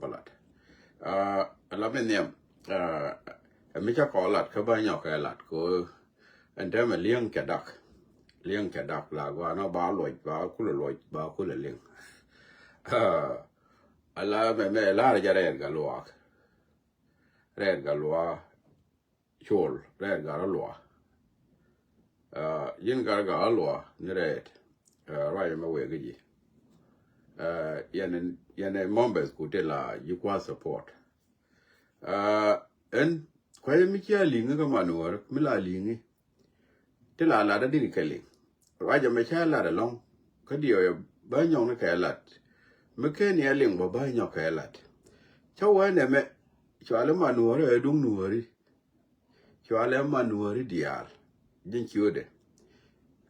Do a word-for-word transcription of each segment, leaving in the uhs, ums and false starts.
Kɔ lat. Ɛ la mi nhiam. Ɛ mi ca kɔ lat kä bä nyɔk kɛ lat ko. Ɛn tɛmɛ liɛŋ cɛ dak. Liɛŋ cɛ dak la gua nɔ ba luɔc ba kulɛ luɔc ba kulɛ liɛŋ. Ɛ la mɛ mɛ lar jɛ rɛɛt ga luaak. Rɛɛt ga luaak. Col rɛɛt gat rɔ luaak. Yin gat gat rɔ luaak ni rɛɛt. Ruac mɛ wek ji̱. Yɛn yɛn mɔmbɛth ku ti la ji̱ kua support. Ɛn kuayɛ mi cia liŋi kä man wär mi la liŋi. Ti la lat a diri kɛ liŋ. Ruac mɛ ca lat alɔŋ. Kä diɛw yɛ bä nyɔk ni kɛ lat. Mi ken yɛ liŋ bä bä nyɔk kɛ lat. Ca wä nɛmɛ cuali man wär ɛ duŋ nuɔri. Cualɛ mat nuɔri diaal. Ji̱n ciötdɛ.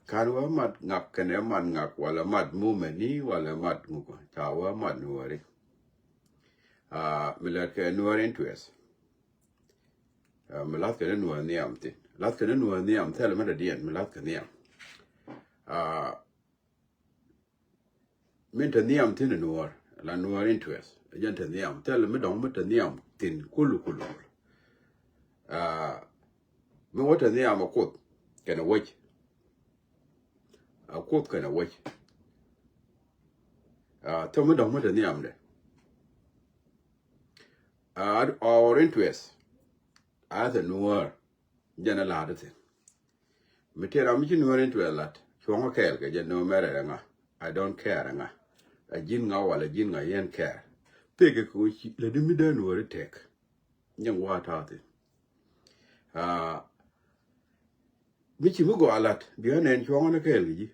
Kan wä mat ŋak kɛnɛ mat ŋak walɛ mat mumɛni walɛ mat ŋuk ca wä mat nuɔri. Mi lät kɛ nuɔri in tuɛth. Mi lath kɛnɛ nuɔri nhiam thin lath kɛnɛ nuɔri nhiam thɛl mi dadiɛn mi lath kɛ nhiam. Min te nhiam thin nuɔr la nuɔr interest jɛn te nhiam thil mi dɔŋ mi te nhiam thin kulu kulu. Mi wä te nhiam a kuoth kɛn a wec. A kuoth kɛn a wec. Thil mi dɔŋ mi te nhiam de. Our interest a the nuɔr. Jɛn a la̱a̱t thin. Mi tëë ram mi ci nuɔ̱ɔ̱r in tuɛth lat cuɔ̱ŋ a kɛɛl kɛ jɛ no matter ɛ ŋa. I don't care ɛ ŋa. A ji̱n ŋa wala ji̱n ŋa yɛn care. Pekɛ kɛ ɣöö ci lätdi mi dee nuɔ̱ɔ̱r in tɛk. Nyɛŋ wa̱a̱ ta̱a̱ thin. Mi ci mi gɔaa lat bia nɛn cuɔ̱ŋ in a kɛɛl kɛ ji̱.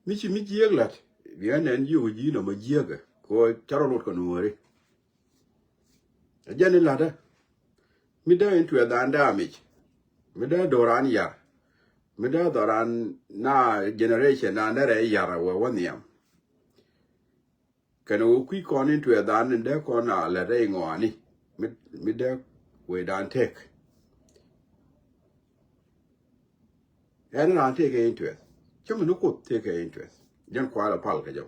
Mi ci mi jiääk la̱t bia nɛn jiök ji̱ nɔmɔ jiääkɛ kɛ ɣöö carɔ luɔt kɛ nuɔ̱ɔ̱ri. A jɛn in la̱tdä mi dee in tuɛth an dee amic mi dee do̱ran yar mi dee dhɔran na generation an dee rɛy yar a wee wä nhiam. Kɛn ɣöö kui̱ kɔn in tuɛth an in dee kɔn a lät rɛy ŋɔaani mi dee wecdan tëk. Ɛn raan tëëkɛ interest cä mi ni kuoth tëëkɛ interest. Jɛn kualɛ pal kɛ jɛ.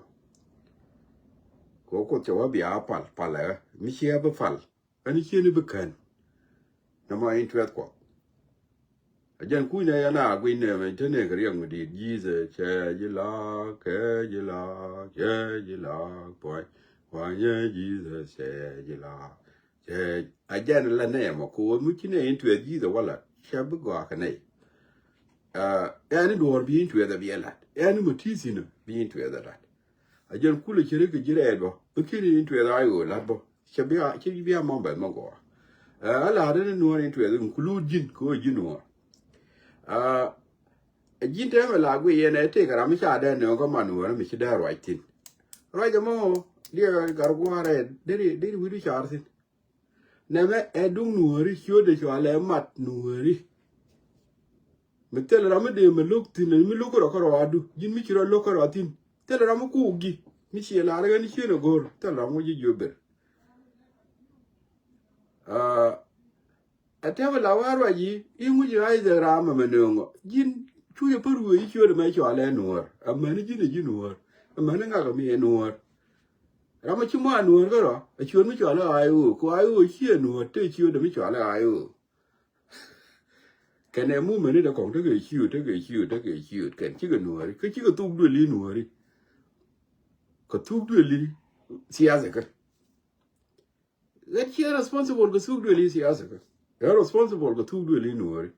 Kɛ kuoth cɛ wä bia pal palɛ mi ciɛ bi pal. Ɛn cieni bi kän. Nɛ ma interest kuɔth. A jɛn kuc nɛ yɛn a guic nɛ mɛ te nɛ kɛ riɛk mi di̱i̱t Jesus cɛ ji̱ la kɛ ji̱ la cɛ ji̱ la pua̱ny pua̱ny yɛ Jesus cɛ ji̱ la. Cɛ a jɛn la nɛ mɔ ko mi ci nɛ interest Jesus wala cɛ bi gɔaa kɛ nɛ. Ɛn duɔ̱ɔ̱r bi interest a bi ɛ lat ɛn mɔ ti thin bi interest a lat. A jɛn kulɛ cɛ ri kɛ ji̱ rɛɛt bɔ bi ki̱n interest a i̱ ɣöö lat bɔ. Cɛ bia cɛ bia mɔmbɛth mɛ gɔaa. Ɛ la ri ni nuɔ̱ɔ̱r in tuɛth in kulu ji̱n kɛ ɣöö ji̱ nuɔ̱ɔ̱r. Ɛ ji̱n tɛmɛ la guiy yɛn ɛ tëëkɛ ram mi ca dee nööŋ kä man nuɔ̱ɔ̱r mi ci dee ruac thi̱n. Ruac ɛmɔ diɛ gar gua̱a̱rɛ deri deri wi̱cdu caar thi̱n. Nɛmɛ ɛ duŋ nuɔ̱ɔ̱ri ciötdɛ cualɛ mat nuɔ̱ɔ̱ri. Mi thil ram mi dee mi lo̱k thi̱n mi lo̱k kärɔ̱ kärɔ̱ adu ji̱n mi ci rɔ lo̱k kärɔ̱ thi̱n. Thil ram mi kuuk ji̱ mi ciɛ lar ɣän ciën ɛ go̱r thil ram mi ji̱ jiöber. Ɛ tɛmɛ la wä ruac i̱ i̱ ŋuci ɣa̱c dhɛ ram ɛmɛ nööŋɔ ji̱n cuc ɛ pär wee i̱ ciöt ɛmɛ cɔal ɛ nuɔ̱ɔ̱r. Ɛmäni ji̱n ɛ ji̱ nuɔ̱ɔ̱r. Ɛmäni ŋak ɛmi ɛ nuɔ̱ɔ̱r. Ram ɛ ci mɔ a nuɔ̱ɔ̱r kärɔ̱ ɛ ciöt mi cɔal ɛ ɣa̱c ɣöö kɛ ɣa̱c ɣöö ci ɛ nuɔ̱ɔ̱r te ciöt ɛmi cɔal ɛ ɣa̱c ɣöö. Kɛnɛ mumɛni dɛ kɔŋ tekɛ ciöt tekɛ ciöt tekɛ ciöt kɛn cikɛ nuɔ̱ɔ̱ri kä cikɛ thuk duëli nuɔ̱ɔ̱ri. Kɛ thuk duëli siasa kä. Ɣɛt ciɛ responsible kɛ thuk duëli siasa kä. Ɣɛt responsible kɛ thuk duëli nuɔ̱ɔ̱ri.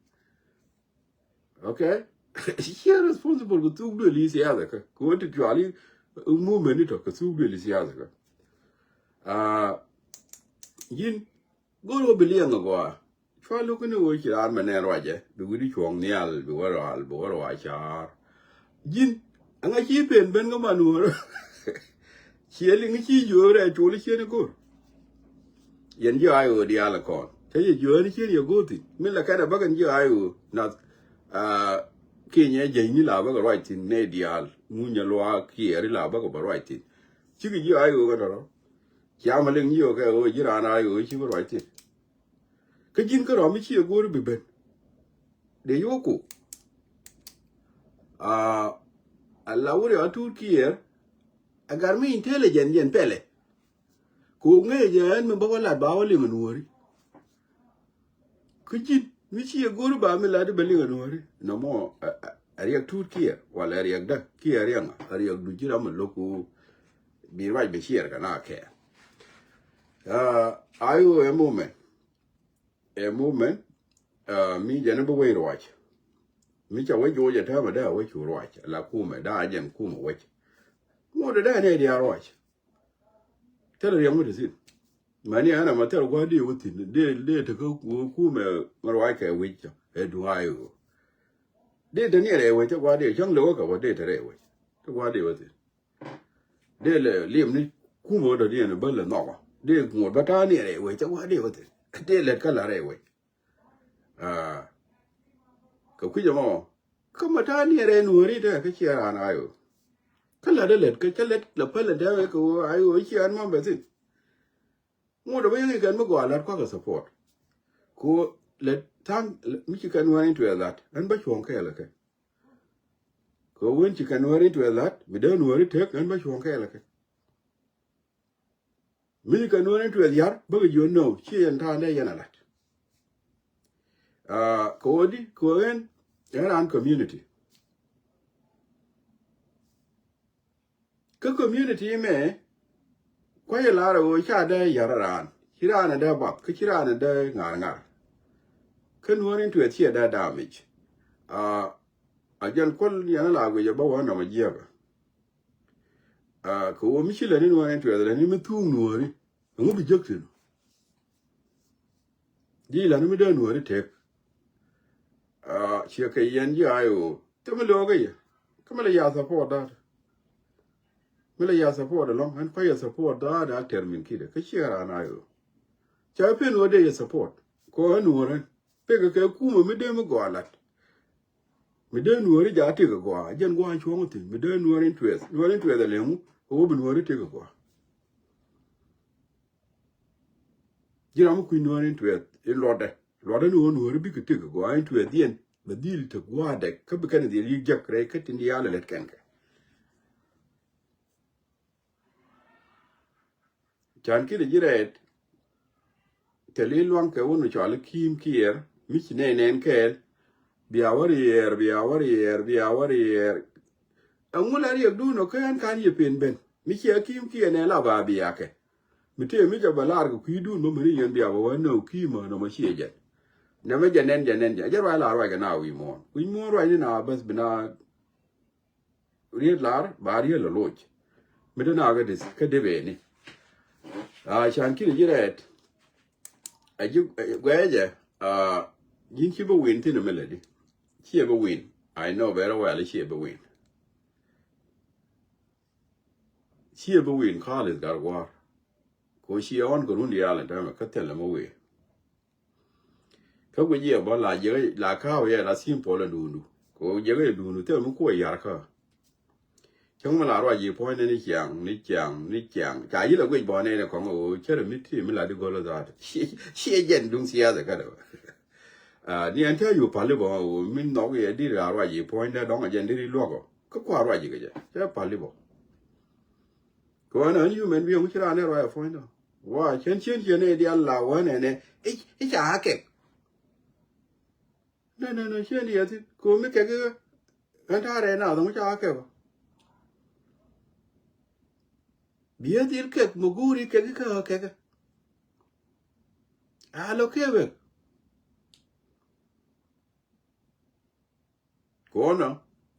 Okay. Ciɛ responsible kɛ thuk duëli siasa kä kɛ ɣöö ti cuali. Mumɛni tɔ kɛ thuk duëli siasa kä. Ji̱n go̱o̱r ɣöö bi liɛŋ ɛ gɔaa. Cua lo̱k ni ɣöö ci raan mɛ nɛn ruacɛ bi wi̱cdu cuɔ̱ɔ̱ŋ nhial bi wä rual bi wä ruac ca̱a̱r. Ji̱n ɛŋa ci pen ben kä man wä. Ciɛ liŋ ci jiöör ɛ col cieni go̱r. Yɛn ji̱ ay ɣöö diaal ɛ kɔn cä yɛ jiöör ni cieni yɛ go̱r thi̱n min la kɛn ɛ bäkɛn ji̱ ay ɣöö nath. Kinyɛ jɛny ni la bäkɛ ruac thi̱n nɛ diaal ŋunyɛ luaak kiɛɛri la bäkɛ bä ruac thi̱n. Cikɛ ji̱ ay ɣöö kɛ tɔ̱rɔ̱. Cia mɛ liŋ jiök kɛ ɣöö ji̱ raan a ɣöö ci bi ruac thi̱n. Kä ji̱n kärɔ̱ mi ciɛ go̱o̱ri bi ben. Dee yio̱w ku a la wuri a tuut kiɛɛr. A gar mi intelligent jɛn pɛlɛ. Ɣöö ŋäcɛ jɛ ɛn mi bä wä lat ba wä liŋ ɛ nuɔ̱ɔ̱ri. Kä ji̱n mi ci yɛ go̱o̱ri ba mi lat i̱ bä liŋ ɛ nuɔ̱ɔ̱ri nɔmɔ. Ɛ riɛk tuut kiɛ walɛ ɛ riɛk däk kiɛ ɛ riɛk ŋa, ɛ riɛk duc ji̱ ram mi lo̱k ɣöö bi ruac bɛ ciɛɛr kɛ na kɛɛl. Aa, I O ɛ movement. Ɛ movement, aa, mi jɛn bi wec ruac. Mi ca wec juɔc ɛ täämɛ dee a wec cu ruac la kumɛ, dee a jɛn kumɛ wec. Ŋot dee dee nɛ diaal ruac. Thilɛ riɛm mi te thi̱n. Mani ɛn ɛmɛ thilɛ gua̱a̱r dee wä thi̱n, dee, dee te kä kumɛ ruac kɛ wec cä ɛ duŋ I O. Dee te niɛ rɛy wec cä gua̱a̱r dee cäŋ lo̱k kä wä dee te rɛy wec cä gua̱a̱r dee wä thi̱n. Dee lɛ liɛm ni kumɛ wä dɔ̱diɛn bä lɛ nhɔkɔ. Dee ŋot bä ta̱a̱ niɛ rɛy wec cä gua̱a̱r dee wä thi̱n. Dee lɛt kä la rɛy wec. Aa, kɛ kui̱c ɛmɔ kä ma ta̱a̱ niɛ rɛy nuɔ̱ɔ̱ri te kä ciɛ raan I O. Kä la dee lɛt kä cä lɛt la pälɛ dee wec kɛ wä I O ciɛ ɛn mambɛ thi̱n. Ŋot ɛ bä yäŋ ikɛn mi gɔaa la̱t kua̱kɛ support. Ko lɛ tha̱a̱ŋ mi ci kɛn wään in tuɛth la̱t ɛn bä cuɔ̱ɔ̱ŋ kɛɛl kɛ. Ko wen ci kɛn wään in tuɛth la̱t mi dee nuɔ̱ɔ̱ri tek ɛn bä cuɔ̱ɔ̱ŋ kɛɛl kɛ. Mi ci kɛn wään in tuɛth ya̱r bäkɛ jiɔn nöö ci yɛn ta̱a̱ŋ dee yɛn a la̱t. Aa, ko di ko ɛn ɛn raan community. Kä community mɛ kua̱c ɛ lar ɛ ɣöö ca dee yär raan ci raan ɛ dee bath kä ci raan ɛ dee ŋa̱r ŋa̱r. Kä nuɔ̱ɔ̱r in tuɛth ciɛ dee damage. Aa, a jɛn kuäl yɛn ɛ la guic ɛ bä wä nɔmɔ jiɛpɛ. Aa, kɛ ɣöö mi ci lɛni nuɔ̱ɔ̱r in tuɛth lɛni mi thuuk nuɔ̱ɔ̱ri ɛŋu bi jek thi̱n. Ji̱ lɛni mi dee nuɔ̱ɔ̱ri tek. Aa, ciɛ kɛ yɛn ji̱ I O. Kä mi lo̱o̱kä yɛ kä mi lɛ ya support da̱a̱t. Mi lɛ ya support ɛlɔ̱ŋ ɛn kua̱c yɛ support da̱a̱t a tɛr min ki̱dɛ kä ciɛ raan I O. Ca pen wä dee yɛ support kɔ ɛn nuɔ̱ɔ̱r ɛn pekɛ kɛ kumɛ mi dee mi gɔaa lat. Mi dee nuɔ̱ɔ̱ri ja̱ tëk ɛ gɔaa jɛn gua̱a̱ cuɔ̱ŋ thi̱n mi dee nuɔ̱ɔ̱r in tuɛth nuɔ̱ɔ̱r in tuɛth ɛ lɛŋu. Ɛ wä bi nuɔ̱ɔ̱ri tëk ɛ gɔaa. Ji̱ ram mi kui̱ nuɔ̱ɔ̱r in tuɛth in luɔtdɛ luɔtdɛ ni ɣöö nuɔ̱ɔ̱ri bikɛ tëk gɔaa in tuɛth yɛn bɛ dhil te gua̱a̱dɛ kä bi kɛn dhil yi̱k jek rɛy kä tin diaal ɛ lät kɛn kɛ. Can ki̱n ji̱ rɛɛt. Thil i̱ luaŋ kɛ wun cɔal i̱ Ki̱i̱m Kiɛɛr mi ci nɛy nɛn kɛɛl. Bia wä riɛɛr bia wä riɛɛr bia wä riɛɛr. Ɛŋu la riɛkdun ɔ kä ɛn ka̱n yɛ pen ben mi ciɛ Ki̱i̱m Kiɛɛr nɛ la ba biakɛ. Mi tëë mi cɛ bɛ lar kɛ kui̱dun bä mi ri yɛn bia bɛ wä nɛ ɔ Ki̱i̱m ɔ nɔmɔ ciɛ jɛn. Nɛmɛ jɛ nɛn jɛ nɛn jɛ jɛ ruac la ruac kɛ na wi̱i̱ muɔ̱ɔ̱n wi̱i̱ muɔ̱ɔ̱n ruac ni na bäth bi na. Riet lar ba riet lɔ loc. Mi te na kä dis kä dep eni. A can ki̱n ji̱ rɛɛt. A ji̱ guɛcɛ a ji̱n ci bä win thin mi lɛ di. Ciɛ bä win. I know very well ciɛ bä win. Ciɛ bä win kɔalis gat gua̱a̱r. Ko ciɛ ɣɔn kɛ run diaal in tɛmɛ kä thilɛ mi wee. Kä guic yɛ bä la jiäkä la ka̱a̱k yɛ la simple ɛ duundu. Kɛ ɣöö jiäkä yɛ duundu thil mi kuɔ yar kä. Cäŋ mi la ruac yi puɔ̱ny ni ciaŋ ni ciaŋ ni ciaŋ ca yi la guic bä nɛy ni kɔŋ ɣöö cärɛ mi ti mi la di go̱l ɣä dhaat. Ciɛ jɛn duŋ siath ɛ kä dɛ bä. Ni ɛn tɛ̈ yu pali bä ɣöö mi nhɔk yɛ di la ruac yi puɔ̱ny dɛ dɔŋ ɛ jɛn di ri luɔk ɔ kä kua̱r ruac yi kɛ jɛ cɛ pali bä. Kɛ ɣän ɣän human being ci raan ɛ ruac ɛ puɔ̱nydä. Wa cien cien cien ɛ diaal la wä nɛnɛ i̱ ca ɣä kɛk. Nɛ nɛ nɛ cien diɛ thin kɛ ɣöö mi kɛk i̱ ɣän ta̱a̱ rɛɛ naath ɣän ca ɣä kɛk ɔ. Bi ɣä dhil kɛk mi go̱o̱ri kɛk i̱ kä ɣä kɛk ɛ. A lɔ kɛk ɛ. Kɔnä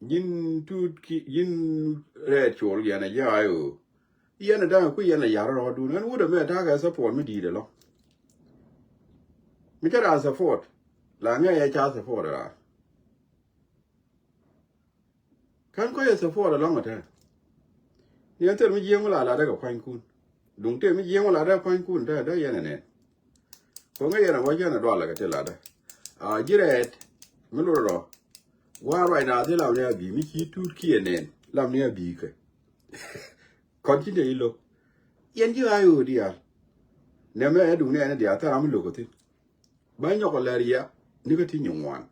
ji̱n tuut ki ji̱n rɛɛt col yɛn a ji̱ I O. Yɛn a da̱ŋ ku yɛn a yar rɔɔdun ɛn wut ɛmɛ ta̱a̱ kɛ support mi di̱i̱t ɛlɔ. Mi cä raan support la ŋɛ yɛ ca support raan. Kän kɔc yɛ support ɛlɔŋ ɛtɛ. Ni ɛn thil mi jiɛŋ mi la latdä kɛ kuanykun. Duŋ tëë mi jiɛɛŋ wä latdä pa̱nykun dä dä yɛn ɛ nɛn. Ko̱ŋä yɛn ɛ wä yɛn ɛ dualɛ kɛ ti latdä. A ji̱ rɛɛt mi lurɛ rɔ. Gua̱a̱r ruacna thi lam ni a bi̱i̱ mi ci tuut kiɛ nɛn lam ni a bi̱i̱ kɛ. Kɔn ci nɛy lo̱k. Yɛn ji̱ ɣa̱a̱c ɣöö diaal. Nɛmɛ ɛ duŋ ni ɛn ɛ diaal thil ram mi lo̱k ɛ thi̱n. Bä nyɔk ɛ lɛr yia ni kä ti nyin ŋuan.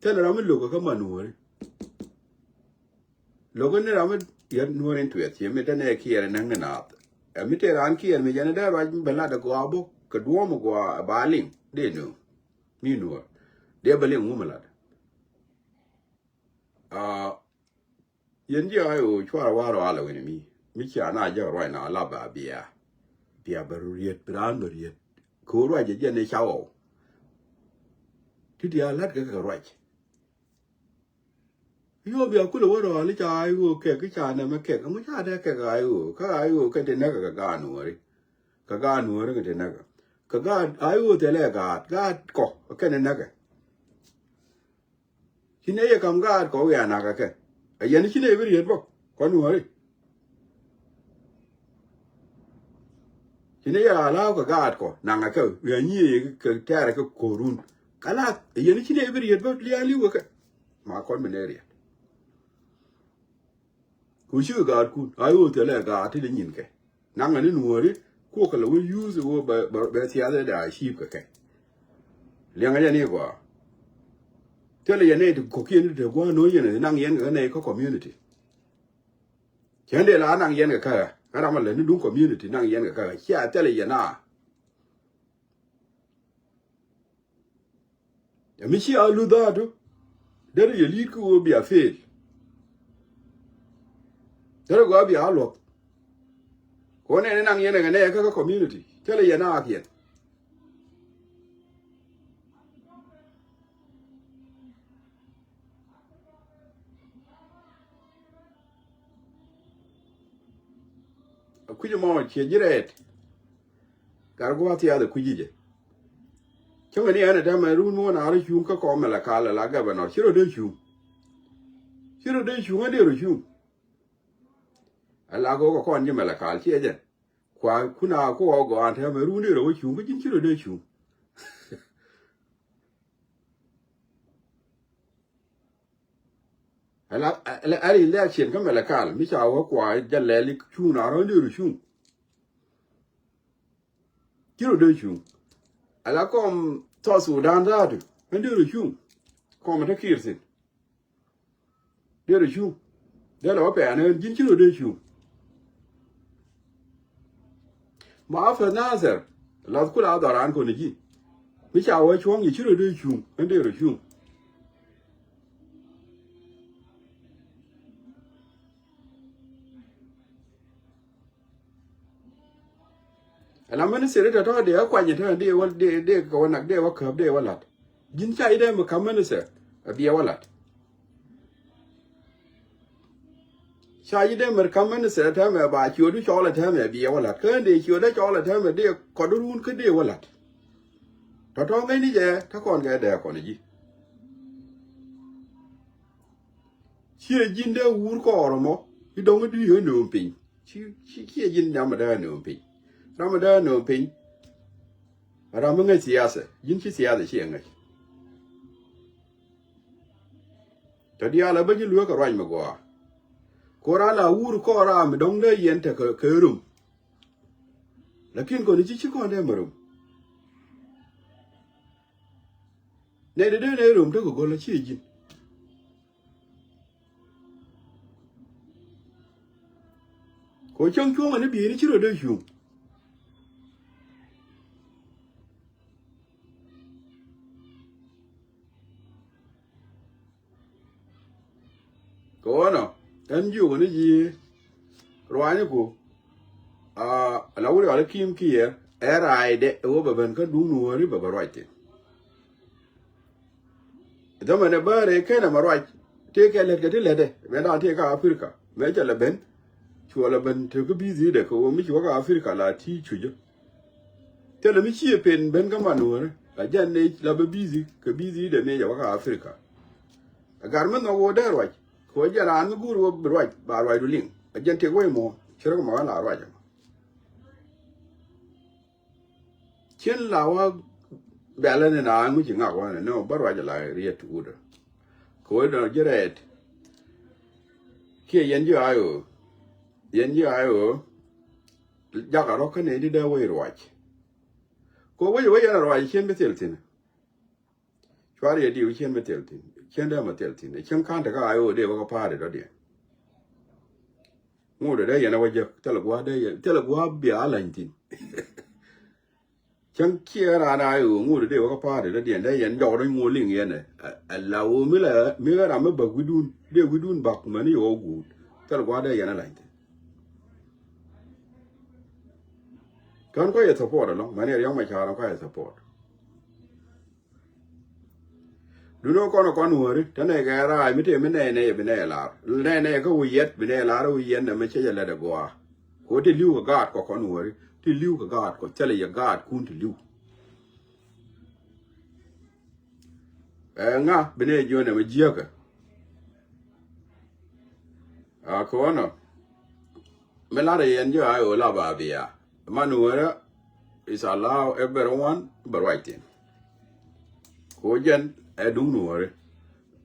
Thil ram mi lo̱k ɛ kä man nuɔ̱ɔ̱ri. Lo̱k ni ram mi yɛt nuɔ̱ɔ̱ri in tuɛth ci mi te nɛ kiɛɛr ɛ näŋ ni naath. Ɛ mi tëë raan kiɛɛr mi jɛn dee ruac mi bɛ lat ɛ gɔaa bä kɛ duɔ̱ɔ̱m ɛ gɔaa ɛ ba liŋ dee nööŋ. Mi nuɔ̱ɔ̱r dee bɛ liŋ ŋu mi lat. Aa, yɛn ji̱ a ɣöö cuarɛ wa̱a̱ rɔ alɛ wi̱ni mi mi cia na jɛ ruac na la ba bia. Bia bɛ riet bi raan bɛ riet. Kɛ ɣöö ruac jɛ jɛn ni ca ɣɔw. Ti diaal la̱t kɛ kɛ ruac. Yio̱o̱ bia kulɛ wä rɔɔli ca ay ɣöö kɛk ki ca nɛmɛ kɛk ɛŋu ca dee kɛk ay ɣöö kä ay ɣöö kɛ ti näkɛ kɛ gaat nuɔɔri. Kɛ gaat nuɔɔri kɛ ti näkɛ kɛ gaat ay ɣöö thilɛ gaat gaat kɔ kɛn näkɛ. Ci nɛ yɛ kam gaat kɔ wiaa nakä kɛ. A yɛn ci nɛ bi riet bä kɔ nuɔri. Ci nɛ yɛ alaa kɛ gaat kɔ nakä kɛ wiaa nyi kɛ tɛɛrɛ kɛ korun. Kala a yɛn ci nɛ bi riet bä liaa liwä kɛ. Ma kɔn mi nɛ riet. Ku ci kɛ gaatkun a yo̱o̱ thilɛ gaat ti di nyin kɛ. Naŋ ani nuɔɔri kuɔk kɛ lɛ wä yuuth wä bɛ thiathɛ da a ciip kɛ kɛ. Liɛŋ a jɛ ni gɔaa. Thilɛ yɛn nɛy ti kɔkiɛn ti te gua̱a̱n no̱o̱ŋ yɛn naŋ yɛn kɛ nɛy kä community. Cɛn dee la naŋ yɛn kɛ kä ɣä ram a lɛ ni duŋ community naŋ yɛn kɛ kä ɣä cia thilɛ yɛn a. Ɛ mi ci a luth dhaatu derɛ yɛ li̱i̱t ki ɣöö bia fail. Derɛ gɔaa bia a luɔth. Kɛ ɣöö nɛn inaŋ yɛn ɛ kɛ nɛy kä kä community thilɛ yɛn a kiɛn. A kui̱c ɛmɔ ciɛ ji̱ rɛɛt. Gat gua̱a̱th thiath ɛ kui̱ ji̱ jɛ. Cäŋɛ ni ɛn ɛ tɛmɛ run muɔ̱ɔ̱n a rɔ cuŋ kä kɔm mɛlɛ kal ɛ la gɛbɛnɔ ci rɔ dee cuŋ. Ci rɔ dee cuŋ ɛ dee rɔ cuŋ. Ɛ la go̱o̱k ɛ kɔn ji̱ mɛlɛ kal ciɛ jɛ. Kua kun a ku ɣɔw gɔaan tɛmɛ run dee rɔ wä cuŋ kä ji̱n ci rɔ dee cuŋ. Ala ala election kä mɛlɛ kal mi ca wä kua jɛ lɛli cuŋ na rɔ dee rɔ cuŋ. Ci rɔ dee cuŋ. Ala kɔm South Sudan dhaatu ɣän dee rɔ cuŋ. Kɔm tä Kiir thin dee rɔ cuŋ. Dee lɛ wä pɛɛn ɣän ji̱n ci rɔ dee cuŋ. Ma Arthur Nasser lath kula dhɔran kɔn ji̱. Mi ca wä cuɔ̱ŋ yi ci rɔ dee cuŋ ɣän dee rɔ cuŋ. Ɛla ministry tɔ̱tɔ̱ dee ɛ kuany tɔ̱ dee wä dee dee kɛ wä nak dee wä käp dee wä la̱t. Ji̱n ca ji̱ dee mi ka̱m ministry ɛ biɛ wä la̱t. Ca ji̱ dee mi ka̱m ministry täämɛ ba ciötdu cɔɔl ɛ täämɛ ɛ biɛ wä la̱t kä dee ciötdä cɔɔl ɛ täämɛ dee kɔt run kä dee wä la̱t. Tɔ̱tɔ̱ ŋäcni jɛ tä kɔn kɛ dee kɔn ji̱. Ciɛ ji̱n dee wur kɔɔr ɛmɔ i̱ dɔ̱ŋ i̱ di̱i̱ ɣä nööm piny. Ci ci ciɛ ji̱n ram mi dee ɣä nööm piny. Ram mi dee ɣä nööm piny. Ram mi ŋäc thiathɛ ji̱n ci thiathɛ ciɛ ŋäc. Tɔ diaal ɛ bä ji̱ lueek kɛ ruac mi gɔaa. Ko̱r a la wur kɔɔr ram mi dɔ̱ŋ dee yɛn tekɛ kɛ rum. Lakin kɔn i̱ ci ci kɔn dee mi rum. Nɛy dee dee nɛy rom tekɛ gɔl a ciɛ ji̱n. Kɛ cäŋ cuɔ̱ŋ ani bi̱i̱ni ci rɔ dee cuŋ. Kɛ ɣöö nɔ ɛn jiök ni ji̱ ruaacni ku. Aa, la wuri ɣɔli ki̱i̱m kiɛɛr ɛ raacdɛ ɛ ɣöö bɛ ben kä duŋ nuɔ̱ɔ̱ri bɛ bɛ ruac thi̱n. Dhämɛn ɛ bäärɛ kenɛ mɛ ruac tëëkɛ lät kɛ ti lätdɛ mɛ da̱a̱n tëëkɛ Africa mɛ cɛ lɛ ben. Cuɔ lɛ ben tekä bi̱i̱dhi̱i̱dɛ kɛ ɣöö mi ci wä kä Africa la ti̱i̱ cucä. Thilɛ mi ciɛ pen ben kä man nuɔ̱ɔ̱ri a jɛn nec la bä bi̱i̱dhi kɛ bi̱i̱dhi̱i̱dɛ mëë cɛ wä kä Africa. A gar mi nhɔk ɣöö dee ruac kɛ ɣöö jɛn raan mi guur ɣöö bi ruac ba ruacdu liŋ a jɛn tëk wec muɔ̱ɔ̱n ci rɔ kɛ mɔ ɣän la ruac ɛmɔ. Cien la wa bɛlɛ ni na ŋuci ŋak wa ni nɔ bä ruac la riet wudä. Kɛ wä dɔ̱ ji̱ rɛɛt. Kiɛ yɛn ji̱ ay ɣöö yɛn ji̱ ay ɣöö jakä rɔ kä nɛy ti dee wec ruac. Kɛ wec wec yɛn a ruac cien bi thil thi̱n. Cuarɛ yɛ diw cien mi thil thi̱n cien dee mi thil thi̱n cien ka̱n tekä ay ɣöö dee wä kä pa̱a̱ri dɔ̱diɛn. Ŋot dee yɛn a wä jek, thilɛ gua̱a̱th dee yɛn, thilɛ gua̱a̱th bia a la̱ny thi̱n. Cäŋ ciɛ raan a ɣöö ŋot dee wä kä pa̱a̱t dee diɛn dee yɛn jɔk dee ŋot liŋ yɛn ɛ. Ɛ la ɣöö mi la, mi ɣä ram mi bäk wi̱dun, dee wi̱dun bäk mäni yɛ wä guut. Thilɛ gua̱a̱th dee yɛn a la̱ny thi̱n. Kän kɔc yɛ support ɛlɔ̱ŋ, mäni riɔ̱ŋ mɛ ca̱r kɔc yɛ support. Duno kɔn kɔn wäri, te nɛ kɛ raay mi te mi nɛ nɛ bi nɛ lar. Nɛ nɛ kä wi̱i̱ yɛt, bi nɛ lar wi̱i̱ yɛt nɛ mi cɛ jɛ lɛ dɛ gɔaa. Ko ti li̱w kɛ gaat kɔ kɔn wäri, ti li̱w kɛ gaat kɔ, thilɛ yɛ gaat kun ti li̱w. Ɛ ŋa bi nɛ jiɔn nɛ mi jiäkä. A kɔnɔ. Mi lar yɛn jɛ a yo la ba bia. Man wärä is allow everyone bɛ ruac thin. Ko jɛn ɛ duŋ ni wäri.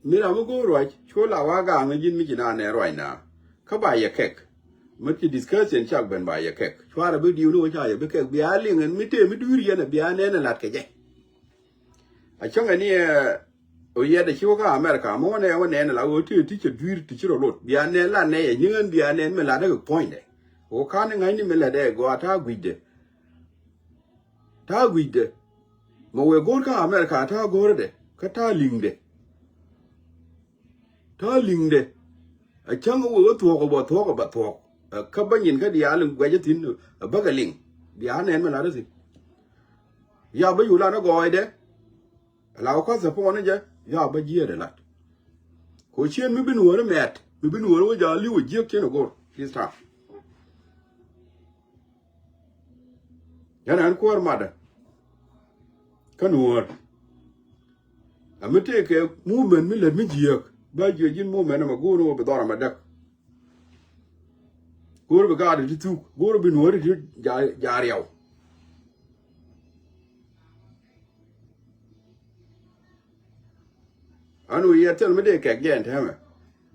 Mi ram mi go̱o̱r ruac cu la wa gaŋ ji̱n mi ji̱ na nɛ ruac na. Kä ba yɛ kɛk. Mi ci discussion cak ben ba yɛ kɛk. Cuarɛ bi diw ni wä ca yɛ bi kɛk bia liŋ ɛn mi tëë mi dui̱r yɛn ɛ bia nɛn ɛ lat kɛ jɛ. A cäŋɛ ni ɛ ɣöö yɛt ɛ ci wä kä America, mi wä nɛ wä nɛn ɛ la ɣöö ti ti cɛ dui̱r ti ci rɔ lot. Bia nɛn la nɛ yɛ nyiŋ ɛn bia nɛn mi lat ɛ kɛ puɔ̱nydɛ. Ɣöö ka̱n ni ŋa̱cni mi lat ɛ gɔaa ta̱a̱ gui̱cdɛ. Ta̱a̱ gui̱cdɛ. Mi wëë go̱o̱r kä America ta̱a̱ go̱o̱rädɛ. Kä ta̱a̱ li̱ŋdɛ. Ta̱a̱ li̱ŋdɛ. A cäŋ wëë wä thuɔ̱k ɛ bä thuɔ̱k ɛ bä thuɔ̱k. Ɛ kä bä nyin kä diaal in guɛcä thi̱n ɛ bäkɛ liŋ. Bia nɛn mi lat ɛ thi̱n. Ya bä yul an ɛ gɔɔydɛ. La wä kua̱th ɛ puɔ̱n ni jɛ, ya bä jiɛɛt ɛ lat. Ko cien mi bi nuɔ̱ɔ̱ri mɛt, mi bi nuɔ̱ɔ̱ri wä ja̱ li̱w ɛ jiäk cien ɛ go̱r. This time. Yɛn ɛn kuäär matdä. Kä nuɔ̱ɔ̱r. Ɛ mi tëëkɛ movement mi lät mi jiääk. Bä jiɛ ji̱n movement ɛmɛ go̱o̱r ni wä bi dhɔr ɛmɛ däk. Go̱o̱r bi gaat ti thuk. Go̱o̱r bi nuɔ̱ɔ̱ri ti ja̱, ja̱ riaw. Anu yɛ thil mi dee kɛk jɛn tɛmɛ.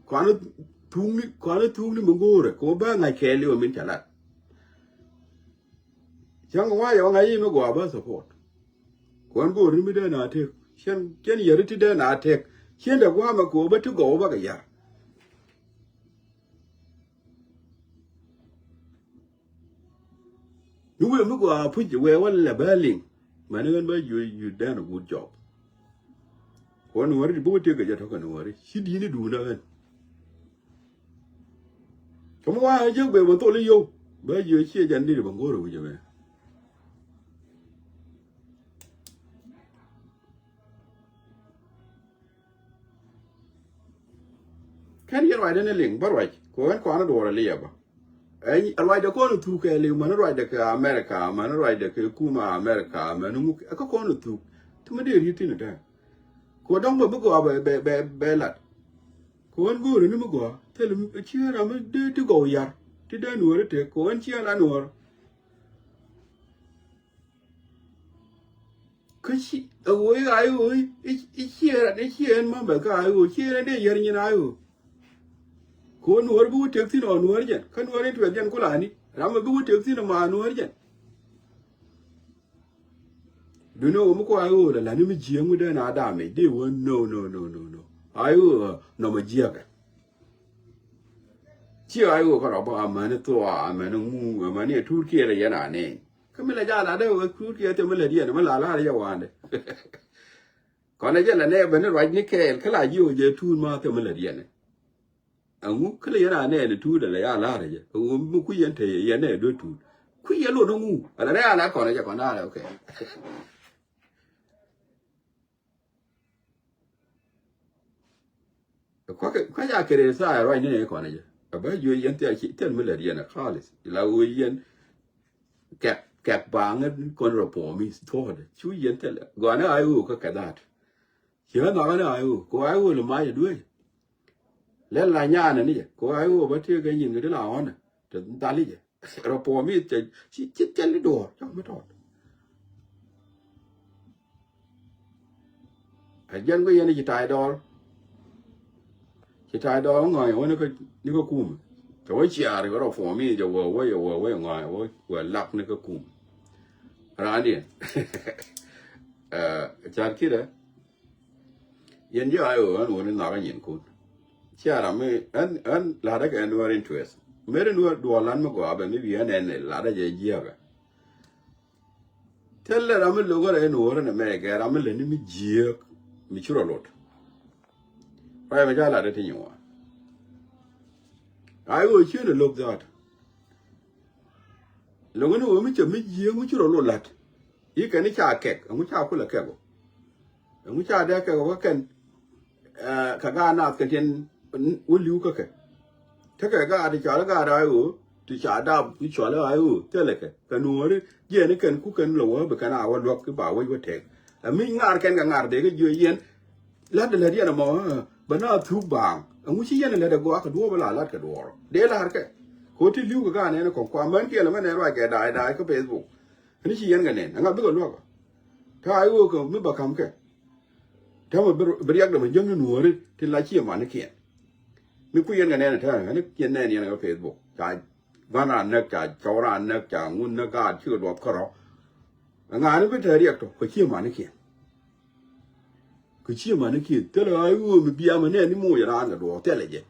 Kuan thukni, kuan thukni mi go̱o̱rɛ. Kɛ wä bä ŋa̱c kɛɛliw min ca lat. Cäŋ wayɛ wä ŋa̱c i̱ mi gɔaa bä support. Kuan go̱o̱r ni mi dee na tek. Cien, cien yɛri ti dee na tek. Cien dee gua̱a̱mɛ kɛ wä bä ti gɔw bä kɛ yar. Ni wëë mi gɔaa puc wëë wä lɛ bä liŋ. Mani ɣän bä yuc yuc dɛn a good job. Kuɔn nuɔ̱ɔ̱ri ti buk ti kɛ jɛ tɔ̱ kɛ nuɔ̱ɔ̱ri ci di̱i̱ni duundä ɣän. Kɛ mi wa jek bee bä thol i̱ yio̱w bä yuc ciɛ jɛn di̱t bä ŋo̱r wi̱c ɛmɛ. Kɛn yɛ ruacdɛ ni liŋ bä ruac kɛ ɣän kɔn i̱ duɔ̱ɔ̱r aliɛbä. Ɛ ruacdɛ kɔn thuk kɛ liŋ mäni ruacdɛ kɛ America mäni ruacdɛ kɛ kumɛ America mäni ŋuk ɛ kä kɔn thuk. Ti mi dee ri̱t thin ɛ tɛn. Kɛ dɔ̱ŋ bä bi gɔaa bɛ bɛ bɛ lat. Kɛ ɣän go̱o̱ri ni mi gɔaa thil ci ram mi dee ti gɔw yar ti dee nuɔ̱ɔ̱ri tek kɛ ɣän ci ala nuɔ̱ɔ̱r. Kä ci ɛ ɣöö i̱ ɣa̱c ɣöö i̱ ciɛ ran i̱ ciɛ ɛn ma̱mbɛ kä ɣa̱c ɣöö ciɛ ran dee yär nyin ɣa̱c ɣöö. Kɛ ɣöö nuɔ̱ɔ̱r bi wä tek thi̱n ɔ nuɔ̱ɔ̱r jɛn kä nuɔ̱ɔ̱r in tuɛth jɛn kulani ram ɛ bi wä tek thi̱n ɔ ma nuɔ̱ɔ̱r jɛn. Duundɛ ɣöö mi kua̱r ɣöö la la̱t ni mi jiääk mi dee na dam i̱ dee wä no no no no no. Ɣa̱c ɣöö nɔmɔ jiääkɛ. Ci ɣa̱c ɣöö kä rɔ bä amäni thua amäni ŋu amäni ɛ tuut kiɛɛr ɛ yɛn anɛn. Kä mi la jaa lat dee wä tuut kiɛɛr thia mi lät yɛn mi la la̱r yɛ wa̱a̱ndɛ. Kɔn ɛ jɛ la nɛ beni ruac ni kɛɛl kä la jiö jɛ tuut ma thia mi lät yɛn. Aŋu kä la yɛn anɛn tuut ala ya la̱r jɛ. Aŋu mi kui̱ yɛn te yɛn nɛ duet tuut. Kui̱ yɛn lot aŋu ala rɛ ala kɔn ɛ jɛ kɔn ala okay. Kua̱ ca kɛ rɛɛ tha̱a̱ ruac ni nɛ kɔn ɛ jɛ. A bä jiö yɛn thia ci thil mi lät yɛn a kalis la ɣöö yɛn. Kɛk kɛk baŋä kɔn rɔ puɔ̱mi thuɔ̱ɔ̱dɛ cu yɛn thil gɔanɛ a ɣöö kä kɛ dhaat. Ci ɣän nhɔakä ni a ɣöö kɛ a ɣöö lɛ mac ɛ dueec. Lɛl la nyaanɛ ni jɛ kɛ a ɣöö bä tëëk kɛ nyin kɛ ti la ɣɔ̱nɛ te dhali jɛ. Rɔ puɔ̱mi cɛ ci ci thil i̱ duɔ̱ɔ̱r cɔk mi tɔɔt. Ɛ jɛn kɛ yɛn i̱ ci ta̱a̱ idɔɔr. Ci ta̱a̱ idɔɔr ŋɔ̱a̱ny wä ni kä kumɛ. Cɛ wä ciaar kɛ rɔ puɔ̱mi jɛ wä wä jɛ wä wä ŋɔ̱a̱ny wä wä lak ni kä kumɛ. Raandiɛn. Ɛ car kidɛ. Yɛn ji̱ a i̱ ɣöö ɣän wä ni nhɔakä nyinkun. Ciaar ami ɣän ɣän la̱tdä kɛ ɣän wä rin tuɛth. Meri nuɔr duɔlan mi gɔaa bɛ mi bi ɣän ɛn ɛ lat ɛ jɛ jiääkä. Thilɛ ram mi lo̱k ɣän ɛ nuɔr ɛn ɛ mɛ kɛ ram mi lät ni mi jiääk mi ci rɔ lot. Ruac mɛ ca lat ɛ ti nyi ŋuan. Ay ɣöö cieen ɛ lo̱k dhaat. Lo̱ŋ ni ɣöö mi cɛ mi jiääk mi ci rɔ lot la̱t. I̱ kɛn i̱ ca kɛk ɛŋu ca kulɛ kɛk ɔ. Ɛŋu ca dee kɛk ɔ kä kɛn. Kɛ gaat naath kɛ tin wä li̱w kä kɛ. Tekɛ gaat ti cɔal i̱ gaat ay ɣöö ti ca dap i̱ cɔal i̱ ay ɣöö thilɛ kɛ kɛ nuɔ̱ɔ̱ri jiɛn i̱ kɛn ku kɛn lɛ wä bi kɛn a wä luäk i̱ ba wec wä tɛk. Ɛ mi ŋaar kɛn kɛ ŋaar dee kä jiö yɛn. La̱t dee la̱t yɛn ɛmɔ bä na thuk baaŋ ɛŋu ci yɛn ɛ lät ɛ gɔaa kɛ duɔɔp ɛ la la̱t kɛ duɔɔr dee la̱r kɛ. Kɛ ɣöö ti li̱w kɛ gaat nɛn ɛ kɔŋ kua män kiɛlɛ mɛn ɛ ruac kɛ da̱a̱c da̱a̱c kä Facebook. Ɛn ci yɛn kɛ nɛn ɛŋa bikɛ luäk ɔ. Ta̱a̱ i̱ ɣöö kɛ mi bä ka̱m kɛ. Täämɛ bi riɛk dämɛ jäŋni nuɔ̱ɔ̱ri tin la ciɛ manikiɛn. Mi ku yɛn kɛ nɛn ɛ täämɛ ɛn ciɛ nɛn yɛn kɛ Facebook ca gua̱n raan näk ca cɔw raan näk ca ŋun näk gaat cikɛ duɔth kärɔ. Ɛŋa̱a̱ni bi te riɛk tɔ kɛ ciɛ manikiɛn. Kɛ ciɛ manikiɛn thilɛ ɣa̱c ɣöö mi biamɛ nɛn ni moc raan kɛ duɔth thilɛ jɛ.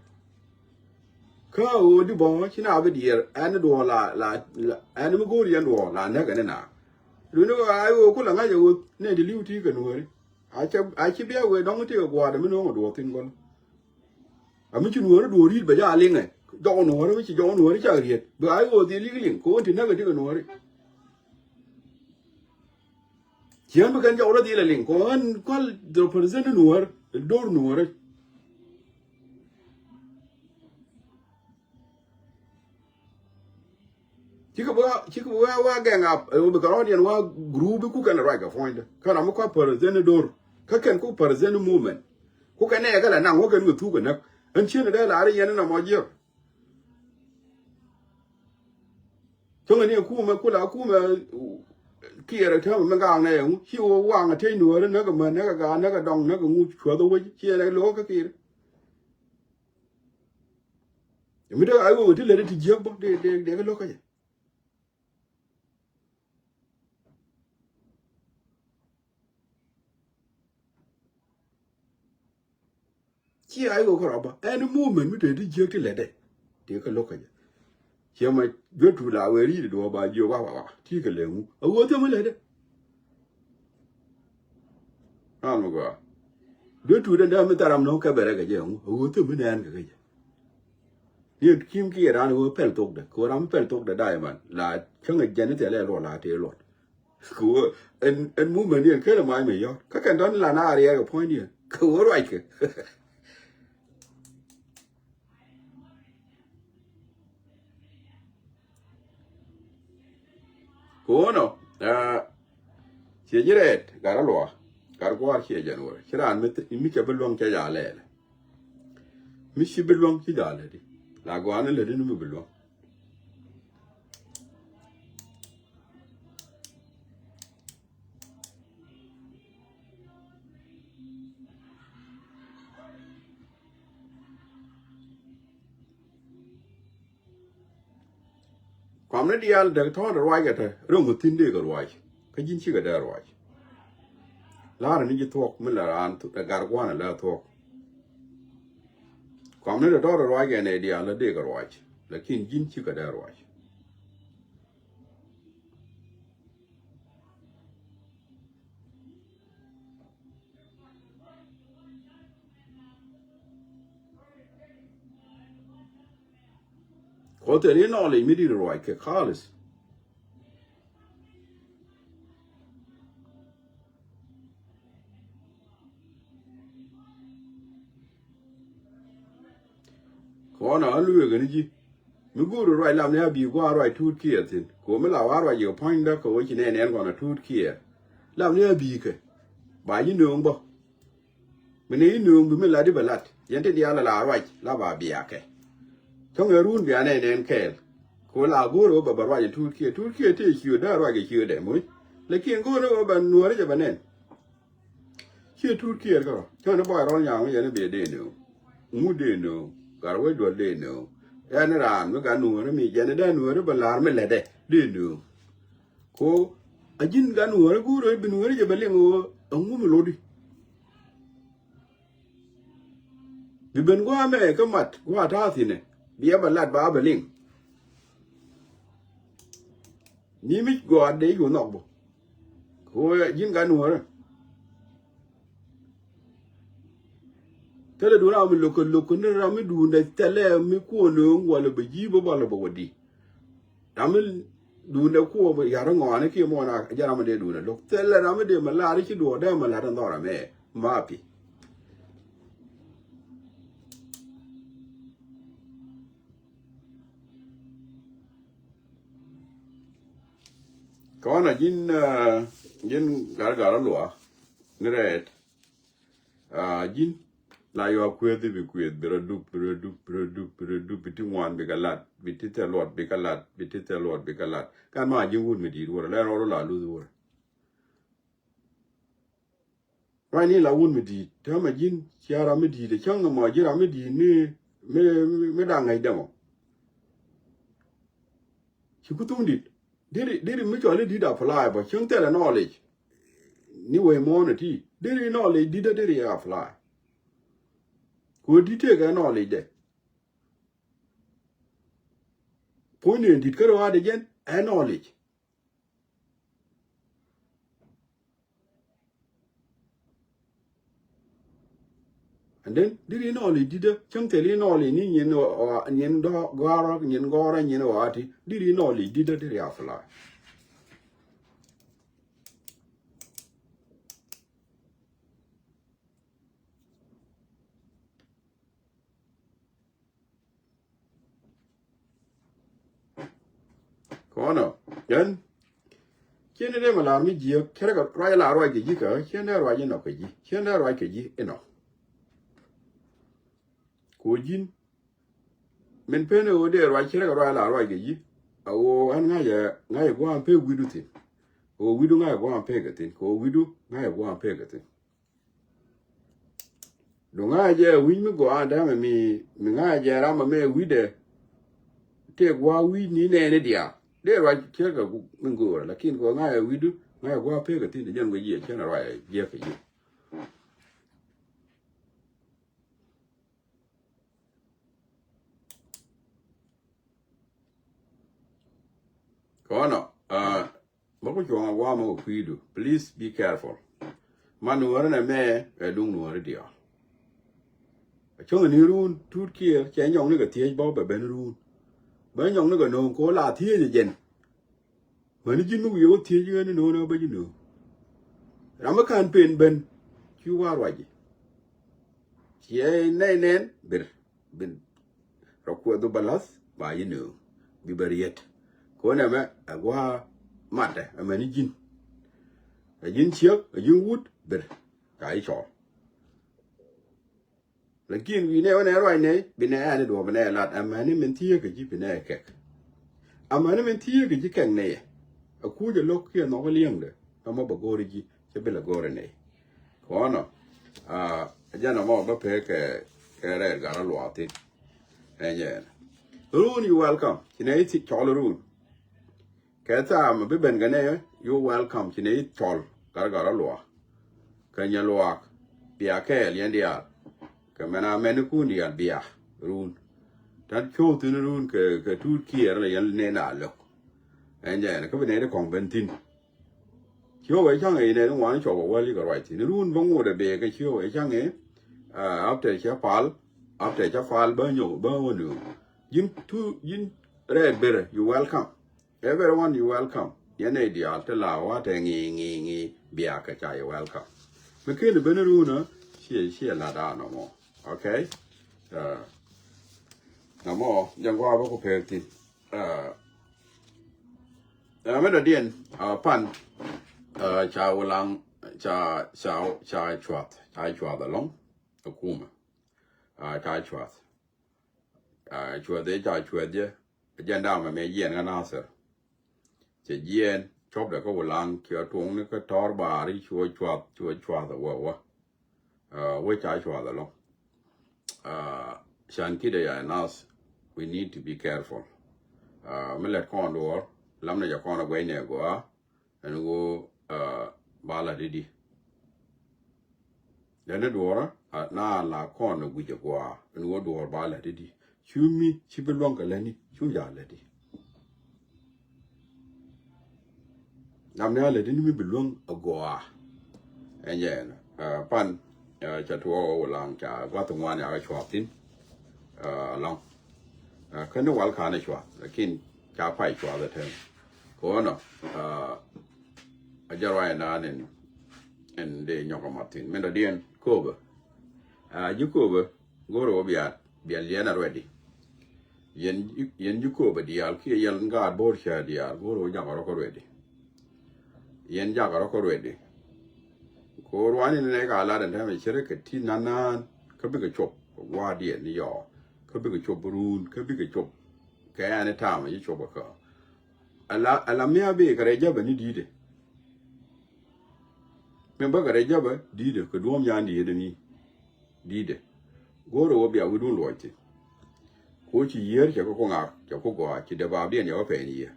Kä ɣöö di bɔ ci na bi diɛɛr ɛn duɔ̱ɔ̱r la la ɛn mi go̱o̱r yɛn duɔ̱ɔ̱r la näk ɛn na. Duni ɣöö a ɣöö ku la ŋa̱c ɛ ɣöö nɛ di li̱w ti kɛ nuɔ̱ɔ̱ri. A cɛ a ci bia wee dɔ̱ŋ ti kɛ gua̱a̱r dɛ mi no̱o̱ŋ ɛ duɔ̱ɔ̱r thi̱n gɔl. A mi ci nuɔ̱ɔ̱ri duɔ̱ɔ̱r yi̱t bɛ ja liŋɛ jɔk nuɔ̱ɔ̱ri mi ci jɔk nuɔ̱ɔ̱ri cak riet bɛ a ɣöö dhil li̱k liŋ kɛ ɣöö ti näk ɛ ti kɛ nuɔ̱ɔ̱ri. Ciɛn bi kɛn jɔk rɔ dhil ɛ liŋ kɛ ɣöö ɣän kual dhil president nuɔ̱ɔ̱r do̱r nuɔ̱ɔ̱ri. Cikɛ bi wa cikɛ bi wa wa gɛŋ a ɛ wä bi kɛ rɔɔdiɛn wa group ku kɛn ruac kɛ puɔ̱nydä kä ram mi kua president do̱r kä kɛn ku president movement. Ku kɛn nɛ kɛ la naŋ wä kɛn kɛ thuk kɛ näk ɛn ciɛn dee la ri yɛn in a mɔ jiɛk. Cäŋɛ ni kumɛ kula kumɛ kiɛɛr ɛ täämɛ mi gaŋ nɛ ɛŋu ci wä waŋ ɛ tec nuɔ̱ɔ̱ri näk ɛ män näk ɛ gaat näk ɛ dɔŋ näk ɛ ŋu cuäth ɛ wec ci ɛn ɛ lo̱k kä kiɛɛr. Mi dee a ɣöö ti lät ti jiäk bä dee dee dee kä lo̱k kä jɛ. Ci a ɣöö kä rɔ bä ɛn movement mi te ti jiäk ti lät dee dee kä lo̱k kä jɛ. Ciɛ ma juɔ̱t tuut la wee ri̱i̱t duɔ̱ɔ̱p ba jiök wa wa wa ti kɛ lɛ ŋu a ɣöö thiem mi lɛ dee. Ran mi gɔaa duɔ̱t tuut dee dee mi thar ram nɔ̱ŋ kɛ bɛ rɛ kɛ jɛ ŋu a ɣöö thiem mi nɛɛn kɛ kɛ jɛ. Ni kim kiɛ ran ɣöö pɛl thokdɛ kɛ ɣöö ram mi pɛl thokdɛ da̱a̱ iman la cäŋ ɛ jɛn ni thɛlɛ luɔt la tëë luɔt. Kɛ ɣöö ɛn ɛn mumɛn diɛn kelɛ mac mi yɔ̱t kä kɛn tɔ̱n la na riɛɛr kɛ puɔ̱nydiɛn kɛ ɣöö ruackɛ. Kɛ ɣöö nɔ ciɛ ji̱ rɛɛt gat a luaak gat gua̱a̱r ciɛ January ci raan mi cɛ bi luäŋ cɛ jaa lɛɛlɛ. Mi ci bi luäŋ ci jaa lätdi la gɔaa ni lätdi ni mi bi luäŋ. Kuam ni diaal däk tɔ̱ɔ̱n ruac kɛ te ro̱ŋ kɛ thi̱n dee kɛ ruac kä ji̱n cikɛ dee ruac. La̱rä ni ji̱ thuɔ̱k mi la raan ɛ gar gua̱a̱n ɛ lɛ thuɔ̱k. Kuam ni dee tɔ̱ɔ̱n ruac kɛ nɛ diaal dee kɛ ruac lakin ji̱n cikɛ dee ruac. Kɔ thil i̱ knowledge mi di̱t ruac kɛ kalis. Kɔn a lueek ni ji̱ mi go̱o̱r ruac lam ni a bi gua̱a̱r ruac tuut kiɛ thi̱n kɛ ɣöö mi la wa ruac yɛ puɔ̱nydä kɛ ɣöö ci nɛn ɛn kɔn a tuut kiɛ lam ni a bi kɛ ba ji̱ nööŋ bä. Mi ni i̱ nööŋ bi mi lat i̱ bɛ lat yɛn ti diaal ala ruac la ba biakɛ. Thäŋɛ run bia nɛn ɛn kɛɛl. Kɛ ɣöö la go̱o̱r ɣöö bɛ bɛ ruac ɛ tuut kiɛ tuut kiɛ tëë ciööt dee ruac ɛ ciööt dɛ moc. Lakin go̱o̱r ɣöö bɛ nuɔ̱ɔ̱ri jɛ bɛ nɛn. Ciɛ tuut kiɛɛr kärɔ cäŋ ni bɔy rɔl nyaŋ yɛn i̱ biɛ dee nööŋ. Ŋut dee nööŋ gat wec duɔl dee nööŋ. Ɛn raan mi gat nuɔ̱ɔ̱ri mi jɛn i̱ dee nuɔ̱ɔ̱ri bɛ la̱r mi lätdɛ dee nööŋ. Ko a ji̱n gat nuɔ̱ɔ̱ri go̱o̱r ɣöö bi nuɔ̱ɔ̱ri jɛ bɛ liŋ ɣöö a ŋu mi lotdi. Bi ben gua̱a̱ mɛ kä mat gua̱a̱ ta̱a̱ thi̱nɛ biɛ bɛ lat ba bɛ liŋ. Ni mi gɔaa dee cu nhɔk bä. Ko ji̱n ka nuɔrɛ. Thilɛ duun ram mi lo̱k kɛ lo̱k kɛ ni ram mi duundɛ thilɛ mi kuɔn nööŋ walɛ bɛ ji̱ bä walɛ bɛ wä di. Ram mi duundɛ kuɔ bä yar ŋɔani kiɛ muɔn a jɛ ram mi dee duundɛ lo̱k. Thilɛ ram mi dee mi lar ci duɔɔdɛ mi lar in dhɔr amɛ. Ma pi. Kɔn a ji̱n, ah, ji̱n gar gar a luaak ni rɛɛt. Ah, ji̱n la yua kueth i̱ bi kueth bi rɔ dup, bi rɔ dup, bi rɔ dup, bi rɔ dup, bi ti ŋuan bi kɛ lat, bi ti thil luɔt bi kɛ lat, bi ti thil luɔt bi kɛ lat. Kan ma ji̱n wut mi di̱i̱t wurɛ lɛ rɔɔd wä la luth wurɛ. Ruac ni la wun mi di̱i̱t täämɛ ji̱n cia ram mi di̱i̱t ɛ cäŋ ɛmɔ ji̱ ram mi di̱i̱t mi, mi, mi, mi da̱ŋ ŋäc dɛmɔ. Ci ku thuŋ dit diri, diri mi cɔl i̱ dit apply bä cäŋ thilɛ knowledge. Ni wee muɔ̱ɔ̱n ɛ ti diri knowledge dit ɛ diri apply. Ku dit tëëkɛ knowledge dɛ. Puɔ̱nyni dit kä rɔaadɛ jɛn ɛ knowledge. And then diri knowledge didä cäŋ thil i̱ knowledge ni nyin, nyin dɔ̱ gɔrä nyin gɔrä nyin wati diri knowledge didä diri apply. Kɔnɔ yɛn ciɛn dee mi lar mi jiäk cɛ rɛ kɛ ruac lar ruac kɛ ji̱ kä ciɛn dee ruac inɔ kɛ ji̱ ciɛn dee ruac kɛ ji̱ inɔ. Ko ji̱n min pen ɛ ɣöö dee ruac cɛ rɛ kɛ ruac lar ruac kɛ ji̱. A ɣöö ɛn ŋa̱cɛ ŋa̱cɛ gua̱a̱m pek wi̱du thi̱n. Ɣöö wi̱du ŋa̱cɛ gua̱a̱m pek kɛ thi̱n kɛ ɣöö wi̱du ŋa̱cɛ gua̱a̱m pek kɛ thi̱n. Duŋ ŋa̱cɛ jɛ wi̱c mi gɔaa dämɛ mi, mi ŋa̱cɛ jɛ ram amɛ wi̱cdɛ. Tëë gua̱a̱ wi̱c ni nɛɛni diaal dee ruac cɛ kɛ min göörä lakin kɛ ŋa̱cɛ wi̱cdu ŋa̱cɛ gua̱a̱ pek kɛ thi̱n jɛn wec yɛ cɛn ruac jiɛk kɛ ji̱. Kɔnɔ, ah, bä ku cuɔ̱ŋ a guamä kɛ kui̱du. Please be careful. Man nuɔ̱ɔ̱ri nɛ mɛ ɛ duŋ nuɔ̱ɔ̱ri diɔ̱ɔ̱l. A cäŋ ni run tut kiɛ cɛ nyɔŋni kɛ thiec bä bɛ ben run. Bä nyɔŋni kɛ no̱o̱ŋ ko la thiec ɛ jɛn. Mäni ji̱n mi wi̱i̱ wä thiec ɣän ni no̱o̱ŋ bä ji̱ no̱o̱ŋ. Ram mi ka̱n pen ben ci wa ruaci. Ciɛ nɛy nɛn ber. Bin rɔ kuɛth bi bä la̱th ba yi nööŋ bi bä riet. Kɔn ɛmɛ ɛ gua̱a̱ matɛ ɛmɛ ni ji̱n. Ɛ ji̱n ciek ɛ ji̱n wut ber. Ca yi cɔɔl. Lakin wi̱i̱ nɛ wä nɛ ruac nɛ bi nɛ ɛn i̱ duɔ̱ɔ̱p bi nɛ lat ɛmɛ ni min thieek kɛ ji̱ bi nɛ kɛk. Ɛmɛ ni min thieek kɛ ji̱ kɛk nɛ yɛ. Ɛ kuuc ɛ lo̱k kiɛ nhɔk ɛ liɛŋdɛ ɛmɔ bɛ go̱o̱r ji̱ cɛ bi lɛ go̱o̱r ɛ nɛ. Kɔnɔ, ah, jɛn ɛmɔ bä pek kɛ, kɛ rɛɛt gat a luaak thi̱n. Ɛn jɛ ɛn. Run, you welcome. Ci nɛ i̱ thi cɔl run. Kɛ thaam bi ben kɛ nɛ, you welcome. Ci nɛ i̱ cɔl gat a gat a luaak. Kɛ nyɛ luaak. Bia kɛɛl yɛn diaal. Kɛ mɛn a mɛn ikun diaal bia. Run. Ta̱t cio̱w thi̱n run kɛ, kɛ tuut kiɛɛr lɛ yɛn nɛ na lo̱k. Ɛn jɛ ɛn kä bi nɛ di kɔŋ ben thi̱n. Ciökɛ cäŋ ëë nɛn ŋuan cɔk ɛ wäl ikɛ ruac thi̱n. Run bä ŋot ɛ bee kɛ ciökɛ cäŋ ëë, ah, after cɛ pal, after cɛ pal bä nyɔk bä ŋot ni. Ji̱n tu, ji̱n rɛɛt berɛ, you welcome. Everyone, you welcome. Yɛn ɛ diaal ti la wa tɛ ŋi̱i̱, ŋi̱i̱, ŋi̱i̱, bia kɛ ca, you welcome. Mi ken ben run ɛ, ciɛ, ciɛ la da nɔmɔ. Okay? Ah, nɔmɔ, jɛn gɔaa bä ku pek thi̱n. Ah, ah, mɛ dɔ̱diɛn, ah, pan, ah, ca wulaŋ, ca, ca, ca cuath, ca cuath alɔŋ, a kumɛ. Ah, ca cuath. Ah, cuath ëë ca cuath jɛ, jɛn dam ɛmɛ jiɛn kä Nasir. Cɛ jiɛn, cuɔpdɛ kä wulaŋ, cɛ tuɔŋni kä tɔr baari, cuɔ cuath, cuɔ cuath a wä wä. Ah, wec ca cuath alɔ. Ah, can kidɛ ya nas, we need to be careful. Ah, mi lɛt kɔn duɔr, lam ni jɛ kɔn a guɛcnɛ gɔaa, ɛn ɣöö, ah, ba lat i̱di. Lɛt ni duɔrä, ah, na la kɔn a guic a gɔaa, ɛn ɣöö duɔr ba lat i̱di. Cu mi, ci bi luäŋ kɛ lätni, cu ja lätdi. Nam ni a lɛ di ni mi bi luäŋ a gɔaa. Ɛn jɛ ɛn, ah, pan, ah, ca tuɔɔk a wulaŋ ca guath ŋuan ya kɛ cuath thin, ah, alɔŋ. Ah, kä ni wal kan a cuath, lakin ca pay cuath a tɛm. Kɛ ɣöö nɔ, ah, a jɛ ruac ɛn naan ɛn, ɛn dee nyɔk a mat thin. Min dɔ̱diɛn kööbä. Ah, ji̱ kööbä, go̱o̱rä wä bia, bia liɛn a ruɛdi. Yɛn, yɛn ji̱ kööbä diaal, kiɛ yɛn gaat bo̱o̱r cä diaal, go̱o̱rä wä jakä rɔ kä ruɛdi. Yɛn jakä rɔ kä ruɛdi. Kɛ ɣöö ruaani ni nɛ ka lat ɛn tɛmɛ cɛ rɛ kɛ ti nan nan, kä bikɛ cop, kɛ gua̱a̱r diɛn ni yɔɔ, kä bikɛ cop run, kä bikɛ cop. Kɛ ɛn i̱ taamɛ ci cop kä. Ala, ala mi a bi kɛ rɛ jäbä ni di̱i̱dɛ. Min bä kɛ rɛ jäbä di̱i̱dɛ, kɛ duɔ̱ɔ̱m nyan di̱i̱dɛ ni. Di̱i̱dɛ. Go̱o̱rɛ wä bia wi̱dun luɔc thi̱n. Ku ci yiër cɛ kä ku ŋak, cɛ ku gɔaa, ci dee baapdiɛn cɛ wä pɛn yiër.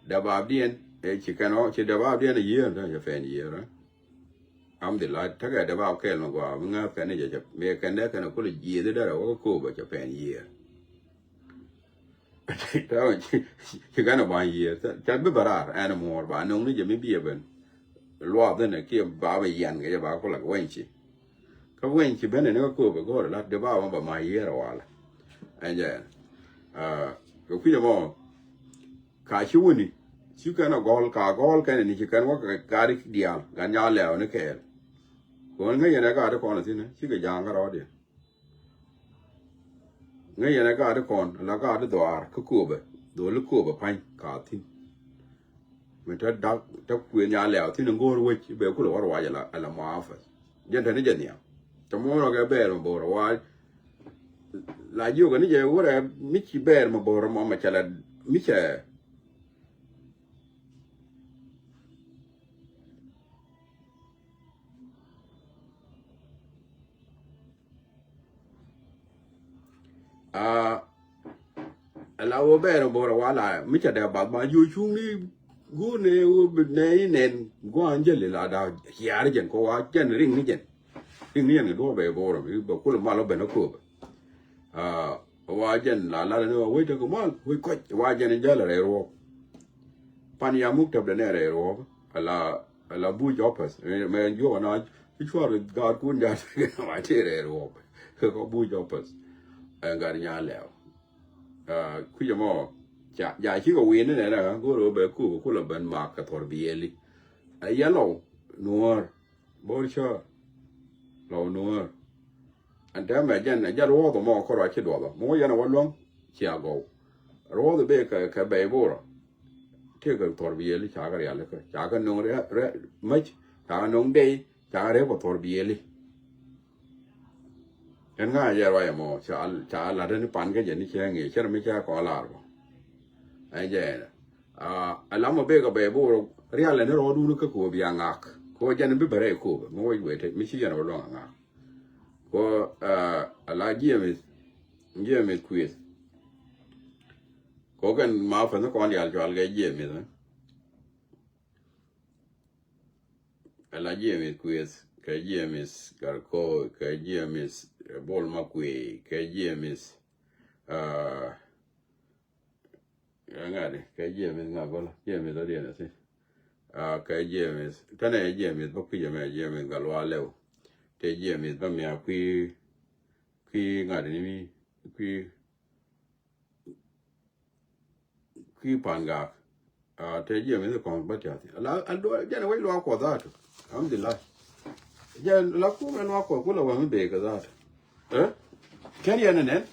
Dee baapdiɛn, ɛ, ci kɛn ɔ, ci dee baapdiɛn a yiër, cɛ pɛn yiër, ɛ. Alhamdulillah, tekɛ dee baap kɛɛl mi gɔaa, mi ŋääth kɛn ni cɛ, cɛ, mi kɛn dee kɛn a kulɛ jiëëth dee rɛ wä kä kööbä cɛ pɛn yiër. Täämɛ ci, ci kɛn a ba̱ny yiëër. Ca, ca bi bä raar ɛn muɔɔr ba no̱ŋ ni jɛ mi biɛ ben. Luath inɛ kiɛ ba bɛ yian kɛ jɛ ba kulak weny ci. Kä weny ci ben ɛn kä kööbä go̱o̱rɛ la di ba bä ma yiëër a walɛ. Ɛn jɛ ɛn. Ah, kɛ kui̱dɛ mɔ. Ka ci wuni. Ci kɛn a gɔl, ka gɔl kɛn ni ci kɛn wä kɛ gari diaal. Gan nya lɛw ni kɛɛl. Kɔn ŋäc yɛn ɛ gari kɔn a thin, ci kɛ ja̱a̱ŋ kä rɔɔdiɛn. Ŋäc yɛn ɛ gaat ti kɔn, ala gaat ti dhɔaar kä kööbä, dholi kööbä pa̱ny ka thi̱n. Mi te dak, te kuëë nya lɛw thi̱n in go̱o̱r wec, i̱ bɛ kulɛ wä ruac ala, ala muaafäth. Jɛn te ni jɛ nhiam. Te muɔ̱ɔ̱n rɔ kɛ bɛɛr mi bo̱o̱r ruac. La jiök ni jɛ wurɛ mi ci bɛɛr mi bo̱o̱r mɔ mɛ cɛ la mi cɛ. Aa, ala wä bɛɛr in bo̱o̱r a wa la mi ca dee bath ma jiö cuŋni guur ni wä bi nɛ i nɛn gua̱a̱n jäli la da ciaar jɛn kɔ wa jɛn riŋ ni jɛn. Riŋ ni jɛn kɛ duɔ̱ɔ̱r bɛ bo̱o̱r mi bɛ kul mal wä ben a kööbä. Aa, wa jɛn la lat ni wa wec tekɛ mal wec kɔc wa jɛn in jäl a rɛy ruɔ̱ɔ̱k. Pan ya muk tɛpdɛ nɛ rɛy ruɔ̱ɔ̱k ala, ala buc ɔpäth mɛ juɔk ana ci cuar gaat kun jat ma ti rɛy ruɔ̱ɔ̱k. Kɛ kɔ buc ɔpäth ɛn gat nya lɛw. Aa, kui̱c ɛmɔ ca, ja cikɛ wi̱i̱ni nɛnɛ go̱o̱r ɣöö bɛ kuk kulɛ ben mak kɛ thuɔr biɛli. Ɛ yɛn lɔw nuɔ̱ɔ̱r bo̱o̱r cäär lɔw nuɔ̱ɔ̱r. Ɛn tɛmɛ jɛn ɛ jɛn ruɔ̱ɔ̱th ɛmɔ kärɔa ci duɔthɔ mi wä yɛn ɛ wä luäŋ cia gɔw. Ruɔ̱ɔ̱th ɛ bee kɛ, kɛ bɛy borɔ. Tëëkɛ thuɔr biɛli ca kɛ rialikä ca kɛ no̱ŋ rɛ, rɛ, mäc ca kɛ no̱ŋ dey ca kɛ rɛp kɛ thuɔr biɛli. Ɛn ŋa̱c ɛ ruac ɛmɔ ca, ca lat ɛn pan kä jɛ ni cɛ ŋi̱i̱c cɛ rɛ mi cɛ kɔn lar bɔ. Ɛn jɛ ɛn. Aa, ɛ lam ɔ bek ɔ bɛ bo̱o̱r rial ɛn rɔɔdun kä ko̱o̱p ya ŋak ko̱o̱p jɛn bi bɛ rɛy ko̱o̱p mi wec wet mi ci jɛn ɔ luɔŋ ɛ ŋak. Ko̱o̱p, aa, ɛ la jiɛmith, jiɛmith kuëth. Ko̱o̱p kɛn ma fɛn kɔn dial cual kɛ jiɛmith. Ala James Kueth, kɛ James Garko, kɛ James, eh, Bol Makwe, kɛ James, ah, ŋa̱di, kɛ James ŋa bäl, James ɔ diɛn ɛ thi. Ah, kɛ James, tɛnɛ James bä kui̱c ɛmɛ, James Galwa Lɛw. Tɛ James bä mia kui̱, kui̱ ŋa̱di ni mi, kui̱, kui̱ Pan Gak. Ah, tɛ James kɔn bä tiathi. La, a do, jɛn wec luaak Kuɔth dhatu. Alhamdulillah. Jɛn la kumɛ luaak Kuɔth kulɛ wä mi bek dhatu. Eh? Kɛn yɛn nɛn?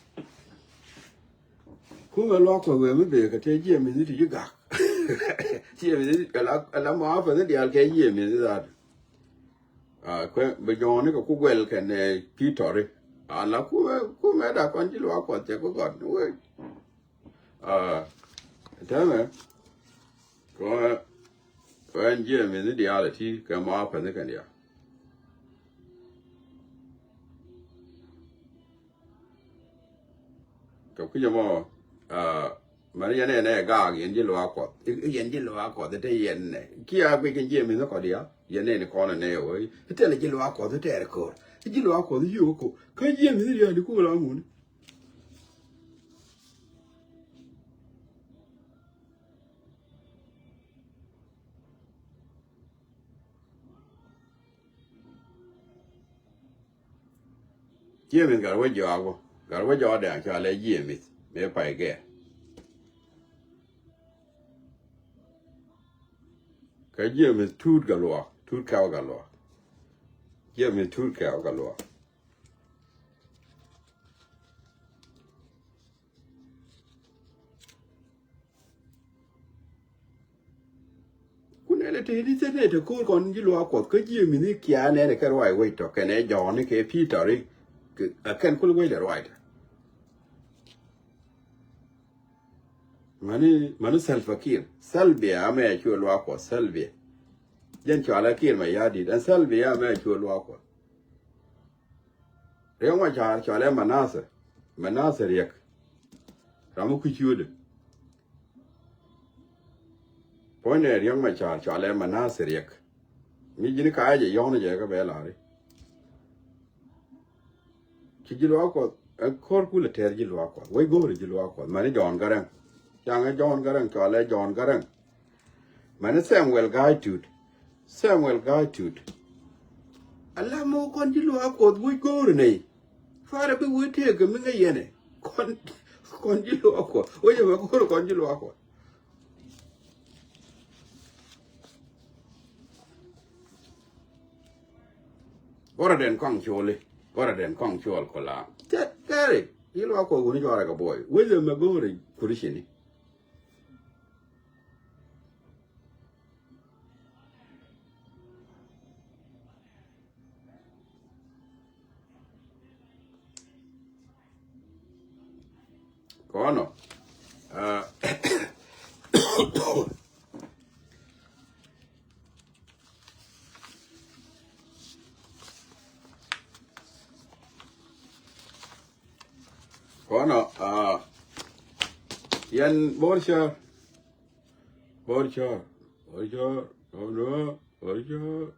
Kumɛ luaak Kuɔth wä mi bek tɛ James ti ji̱ Gak. James, ala, ala mɔ a pɛn dial kɛ James dhatu. Ah, kuɛ, bɛ jɔɔni kɛ ku guɛl kɛn, eh, Pitɔri. Ala kumɛ, kumɛ da kɔn ji̱ luaak Kuɔth cɛ ku gɔt ni wee. Ah, tɛmɛ, kɛ ɣän jiɛ mi̱th ni diaal ɛ ti kɛ ma pɛn ni kɛn diaal. Kɛ kui̱c ɛmɔ, ah, mɛn yɛn ɛ nɛ gaak yɛn ji̱ luaak Kuɔth. Yɛn ji̱ luaak Kuɔth ite yɛn nɛ. Kiɛ a guic kɛn jiɛ mi̱th ni kɔn diaal. Yɛn nɛ ni kɔn ɛ nɛ wee. Ite lɛ ji̱ luaak Kuɔth ite rɛ ko̱r. Ji̱ luaak Kuɔth ji̱ wä ko̱r. Kä jiɛ mi̱th ni diaal di kuk la muni. Jiɛmith gat wä jɔak wä. Gat wä jɔak dɛŋ cɔalɛ Jiɛmith mëë pay gɛr. Kä Jiɛmith tuut gat luaak, tuut kɛw gat luaak. Jiɛmith tuut kɛw gat luaak. Kun ɛn ɛ te ni thil nɛ te ko̱r kɔn ji̱ luaak Kuɔth kä Jiɛmith ni kiɛ nɛn ɛ kɛ ruac wec tɔ kɛnɛ Jɔ̱ɔ̱n ni kɛ Pi̱tɛr ni kɛ ɛ kɛn kul wec lɛ ruac tɔ. Mani, mani Salva Kiir. Salva amɛ cuɛ luaak Kuɔth, Salva. Jɛn cɔalɛ Kiir Mayardit, ɛn Salva amɛ cuɛ luaak Kuɔth. Riɛk Macar cɔalɛ Manasseh, Manasseh Riɛk. Ram mi kui̱ ciötdɛ. Puɔ̱nydɛ Riɛk Macar cɔalɛ Manasseh Riɛk. Mi ji̱n ka jɛ yɔ̱ŋ ni jɛ kä bɛ la̱ri. Ci ji̱ luaak Kuɔth, ɛ ko̱r kulɛ tɛr ji̱ luaak Kuɔth. Wec go̱o̱ri ji̱ luaak Kuɔth. Mani Jɔ̱ɔ̱n Garaŋ. Caŋɛ Jɔ̱ɔ̱n Garaŋ, cɔalɛ Jɔ̱ɔ̱n Garaŋ. Mani Samuel Ga̱a̱c Tut. Samuel Ga̱a̱c Tut. Ala mɔ kɔn ji̱ luaak Kuɔth wec go̱o̱ri nɛy. Farɛ bi wec tëëk kɛ mi ŋäc yɛn ɛ. Kɔn, kɔn ji̱ luaak Kuɔth. Wec ɛmɛ ko̱r kɔn ji̱ luaak Kuɔth. Gɔrɛ den kɔŋ coli. Gɔrɛ den kɔŋ col kola. Tɛt kɛri. Ji̱ luaak Kuɔth wuni jɔrɛ kɛ buɔy. Wec ɛmɛ go̱o̱ri Kuricini. Kɔnɔ. Ah. Kɔnɔ, ah, yɛn Bor Cäär. Bor Cäär. Bor Cäär. Bor Cäär. Bor Cäär.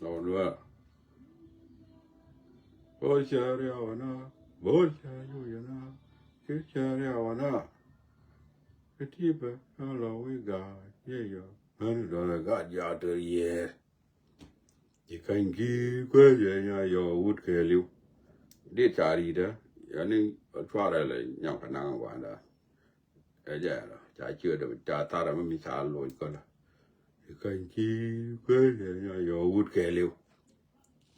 Lɔw luaar. Bor Cäär yawana. Bor Cäär yuyana. Cir Cäär yawana. Kɛ ti bɛ na lɔw wi̱i̱ ga̱a̱c yɛ yɔ. Mɛn dɔlɛ ga̱a̱c ya̱a̱ tör yɛɛr. Ji̱ ka̱ny ki kueec yɛ nya yɔ wut kɛɛliw. Dit ca ri̱tdä yani cuarɛ lɛ nyɔk kɛ naŋ gua̱a̱nda. Ɛ jɛ ɛnɔ ca ciötdɛ ca tharɛ mi mi ca loc kölä. I̱ käny ci kueec ɛ nya yɔ wut kɛɛliw.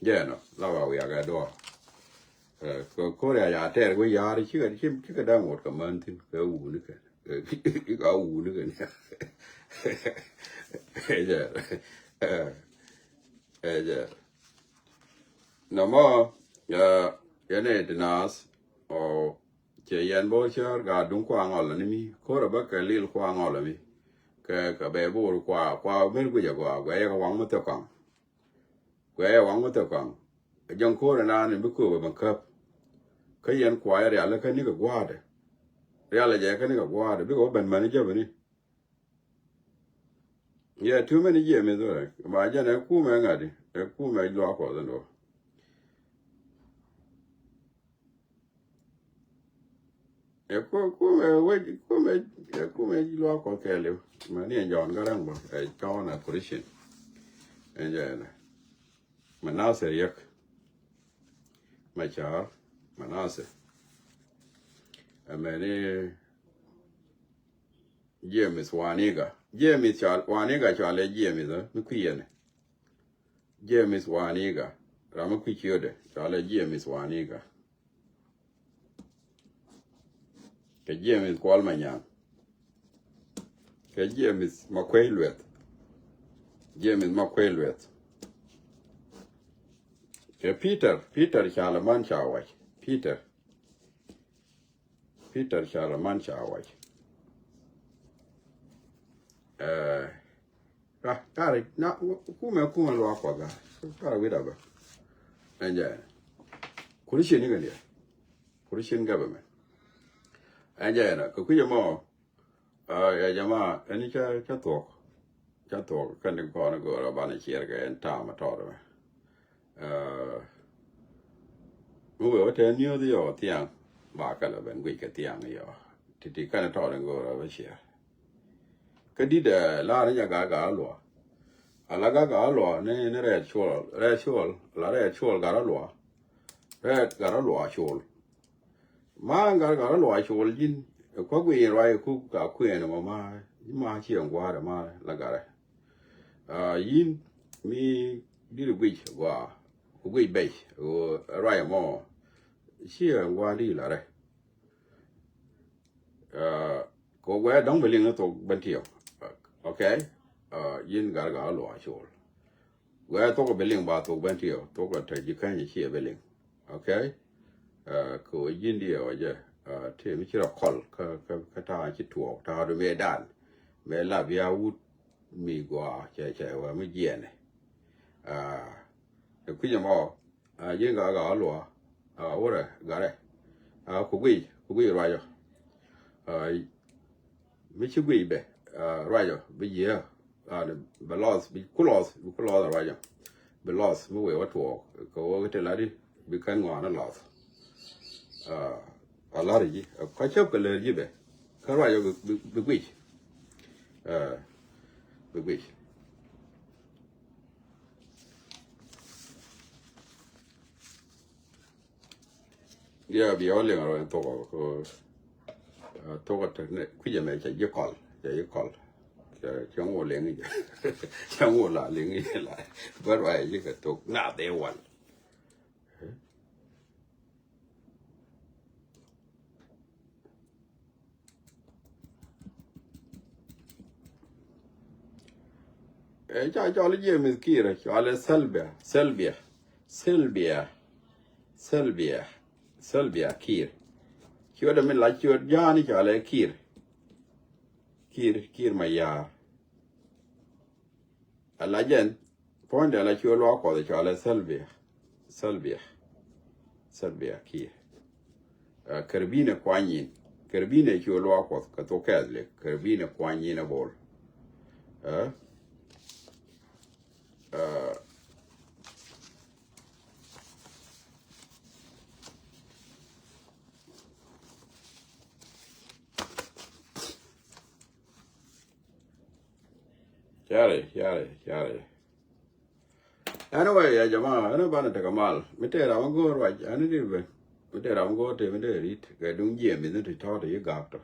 Jɛ ɛnɔ la ba wiak ɛ duɔ̱ɔ̱r. Ɛ, kɛ ko̱r ya ya tɛɛr wee ya̱a̱r cikɛ, cikɛ, cikɛ da̱ŋ ŋot kɛ män thi̱n kɛ wuni kɛn. Kɛ, kɛ wuni kɛn. Ɛ jɛ ɛnɔ. Ɛ, ɛ jɛ ɛnɔ. Nɔmɔ, ɛ, yɛn ɛ ti naath, ɔ, Cɛ yɛn Bor Cäär gaa duŋ kua ŋɔl ni mi. Ko̱rɛ bä kɛ lil kua ŋɔl mi. Kɛ, kɛ bɛ Bor kua, kua mer guic a gɔaa, guɛ yɛ kɛ waŋ mi thok kɔaŋ. Guɛ yɛ waŋ mi thok kɔaŋ. Ɛ jɛn ko̱rɛ naan in bi kööbä mi käp. Kä yɛn kua yɛ rial kä ni kɛ gua̱a̱dɛ. Rial ɛ jɛ kä ni kɛ gua̱a̱dɛ. Bikɛ wä ben mäni jäbäni. Yɛ, too many jiɛ mi dhorɛ. Ma jɛn ɛ kumɛ ŋa̱di. Ɛ kumɛ luaak Kuɔth in duɔ. Ɛ ku-, kumɛ wec, kumɛ, ɛ kumɛ luaak Kuɔth kɛɛliw. Mɛ ni ɛ Jɔ̱ɔ̱n Garaŋ bä, ɛ Jɔ̱ɔ̱n ɛ Christian. Ɛ jɛ ɛnɛ. Manasseh Riek Machar, Manasseh. Ɛ mɛ ni James Waniga. James cɔal, Waniga cɔalɛ James, ɛ, mi kui̱ yɛnɛ. James Waniga. Ram mi kui̱ ciötdɛ cɔalɛ James Waniga. Kɛ James Kuɔl Manyaŋ. Kɛ James Makuei Lueth. James Makuei Lueth. Kɛ Peter, Peter Calaman Cawac. Peter. Peter Calaman Cawac. Ɛ, Ka, kari, na, kumɛ, kumɛ luaak Kuɔth gaa. Kari wi̱i̱ dabɛ. Ɛn jɛ. Christian ni kɛ diɛ. Christian government. Ɛn jɛ na, kɛ kui̱ jɛ mɔ. Ɛ, ya jama, ɛn ni ca, ca thuɔk. Ca thuɔk, kɛn ni kɔn go̱o̱r a banɛ ciɛr kɛ ɛn ta̱a̱ ma tɔɔr mɛ. Ɛ, mi wee wä tɛn niöth yɔ thiaŋ. Ba kɛ lɛ ben guic kɛ thiaŋ yɔ. Titi kɛn tɔɔr in go̱o̱r a bä ciɛr. Kä di̱t, ɛ, la̱r ni jɛ gat gat a luɔ. A la gat gat a luɔ ni, ni rɛɛ cuɔl, rɛɛ cuɔl, la rɛɛ cuɔl gat a luɔ. Pɛt gat rɔ luaak col. Ma gat gat rɔ luaak col ji̱n. Kuak guic in ruac kuk ka kuɛn mɔ ma. Ji̱ ma ciɛ ŋua̱a̱r ma la gat rɛ. Aa, yïn mi di̱t guic gua. Ku guic bɛc. Ruac mɔ. Ciɛ ŋua̱a̱r di la rɛ. Aa, kɛ guɛ dɔ̱ŋ bi liŋ ni thok ben tiɛw. Okay. Aa, yïn gat gat luaak col. Guɛ thok bi liŋ ba thok ben tiɛw, thok a te ji̱ käny ciɛ bi liŋ. Okay. Aa, kɛ wä ji̱n diɛ wä jɛ. Aa, te mi ci rɔ kɔl kä, kä, kä ta̱a̱ ci tuɔɔk ta̱a̱ du mëë dan. Mëë la bia wut mi gua cɛ, cɛ wä mi jiɛnɛ. Aa, te kui̱c ɛmɔ. Aa, ji̱n gat gat luaak. Aa, wurɛ gat rɛ. Aa, ku guic, ku guic ruacɔ. Aa, mi ci guic bɛ. Aa, ruacɔ bi jiɛ. Aa, bɛ lɔth, bi ku lɔth, bi ku lɔth ruacɔ. Bi lɔth mi wee wä tuɔɔk kɛ wä kɛ te lat di bi kɛn ŋɔaani lɔth. Aa, a lar ji̱ ka cäp kɛ lär ji̱ bɛ. Kä ruacɔ bi, bi, bi guic. Aa, bi guic. Diɛ bia wä liŋ rɔ in thok ɔ, ko, aa, thok ɔ te ne kui̱c ɛmɛ cɛ ji̱ kɔl, cɛ ji̱ kɔl. Cɛ, cɛ ŋu liŋ i̱ jɛ. Cɛ ŋu la liŋ i̱ jɛ la. Bä ruac ji̱ kɛ thok na dhee wal. Ɛ ca cɔl James Kiir, cɔalɛ Salva, Salva, Salva, Salva, Salva Kiir. Ciötdɛ mi la ciöt ja̱a̱ni cɔalɛ Kiir. Kiir, Kiir Mayar. Ala jɛn puɔ̱nydɛ la ciöt luaak Kuɔth cɔalɛ Salva, Salva, Salva Kiir. Aa, kɛr binɛ kuany in. Kɛr binɛ ciöt luaak Kuɔth kɛ thok Kɛthlik. Kɛr binɛ kuany in a bol. Aa, aa, Cari, cari, cari. Anyway, ya jama, ɛn banɛ tekɛ mal. Mi tëë ram mi go̱o̱r ruac, ɛn ni ben. Mi tëë ram mi go̱o̱r tëë mi dee rit kɛ duŋ jiɛm mi ni ti tɔ̱ ti yi gak tɔ.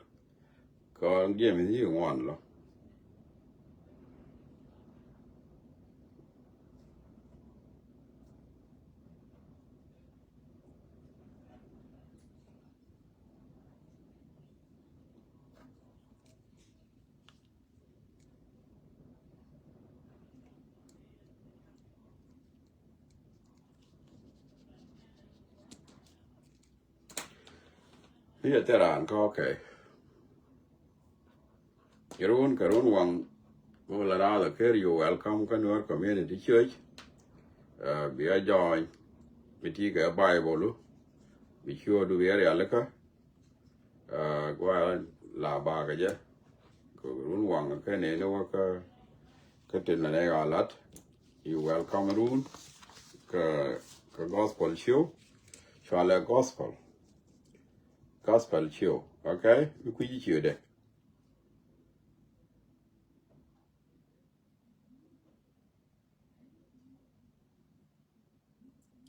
Kɔn jiɛm mi ni yi ŋuan lɔ. Ni jɛ thil raan kä, okay. Kɛ run, kɛ run waŋ. Wala raadha kɛr, you welcome kä Nuer Community Church. Aa, bia join. Mi ti kɛ Bible. Bi ciötdu bia rialikä. Aa, gua̱a̱ la bakɛ jɛ. Kɛ run waŋ kɛ nɛni wä kä, kä tin nɛ nɛ ɣalat. You welcome run. Kä, kä gospel show. Cɔalɛ gospel. Gospel show. Okay? Mi kui̱ci ciötdɛ.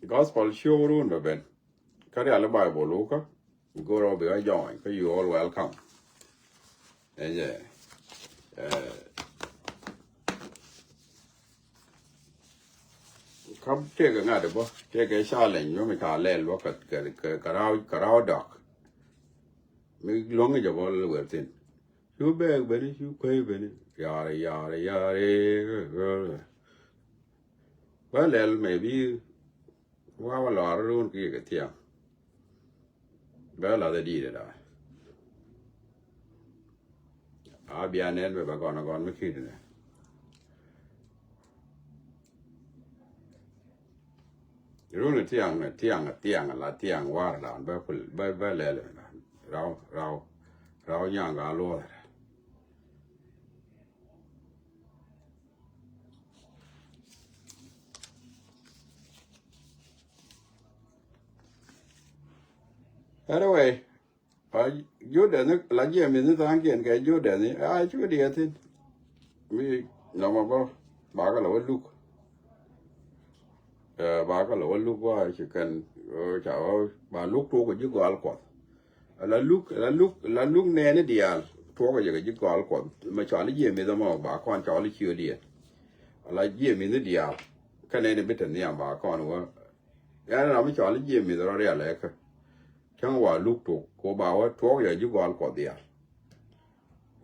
Gospel show run bɛ ben. Kä riali Bible wukä. Go̱r ɔ bi ɣä join. Kä you all welcome. Ɛn jɛ. Ɛ. Kä tëëkɛ ŋa̱t bä. Tëëkɛ challenge bä mi ca lɛl bä kɛ, kɛ, kɛ, kɛ raw, kɛ raw dɔk. Mi luäŋ jɛ bä lɛ wɛr thin. Cu bɛɛk beni, cu kuey beni. Yari, yari, yari. Bä lɛl maybe wa wa lɔr run ki kɛ thiaŋ. Bɛ lath ɛ di̱i̱t ɛ da̱a̱. A bia nɛn bɛ bɛ gɔn a gɔn mi ki̱t nɛ. Run ɛ thiaŋ nɛ, thiaŋ ɛ, thiaŋ ɛ la thiaŋ war dan bɛ kul, bɛ, bɛ lɛl ɛ dan. Raw, raw, raw nyaŋ ga luɔth ɛ dan. Anyway, a Jordan ni la jiɛ mi ni tha̱a̱ŋ kiɛn kɛ Jordan ni a cu diɛ thin. Mi nɔmɔ bä bakɛ la wä luk. Ɛ, ba kɛ lɛ wä luk wa ci kɛn, ɛ, ca wä ba luk tuɔk kɛ ji̱ gɔal Kuɔth. La luk, la luk, la luk nɛɛni diaal tuɔk kɛ ji̱ gɔal Kuɔth. Mɛ cɔal ji̱ mith ɛmɔ ba kɔn cɔal ciötdiɛn. La ji̱ mith diaal. Kä nɛɛni bi te nhiam ba kɔn wä. Yan ram mi cɔal ji̱ mith rɔ rial ɛ kä. Cäŋ wa luk tuɔk ko ba wä tuɔk kɛ ji̱ gɔal Kuɔth diaal.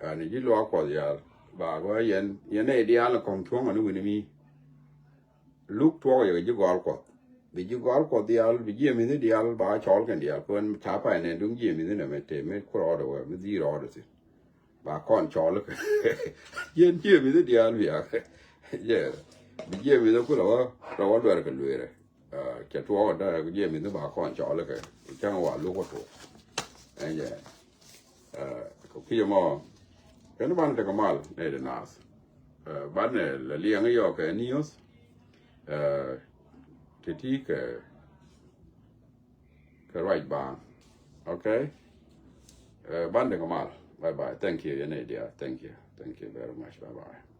Ani ji̱ luaak Kuɔth diaal ba wä yɛn, yɛn nɛy diaal kɔŋ cuɔ̱ŋ ani wi̱ni mi. Luk tuɔk yɛ ji̱ gɔal Kuɔth. Bi ji̱ gɔal Kuɔth diaal, bi ji̱ mith diaal ba cɔl kɛn diaal. Kɛ wän ca pay nɛn duŋ ji̱ mith nɛ mɛ te mɛ ku rɔɔdɛ wä mi dhii rɔɔdɛ thin. Ba kɔn cɔl kɛ. Yɛn ji̱ mith diaal bia. Yɛ. Bi ji̱ mith ku rɔ wä, rɔ wä duɛr kɛ lueerɛ. Ɛ, cɛ tuɔɔk ɛ dee jiɛ mi̱th ba kɔn cɔɔl kɛ cäŋ wa luk wä tuɔɔk. Ɛn jɛ, ɛ, kɛ kui̱ mɔ kɛn ban tekɛ mal nɛ di naath. Ɛ, ban nɛ lɛ liɛŋ yɔ kɛ niuth. Ɛ, ti ti kɛ, kɛ ruac baaŋ. Okay. Ɛ, ban tekɛ mal. Bye bye. Thank you yɛn ɛ diaal. Thank you. Thank you very much. Bye bye.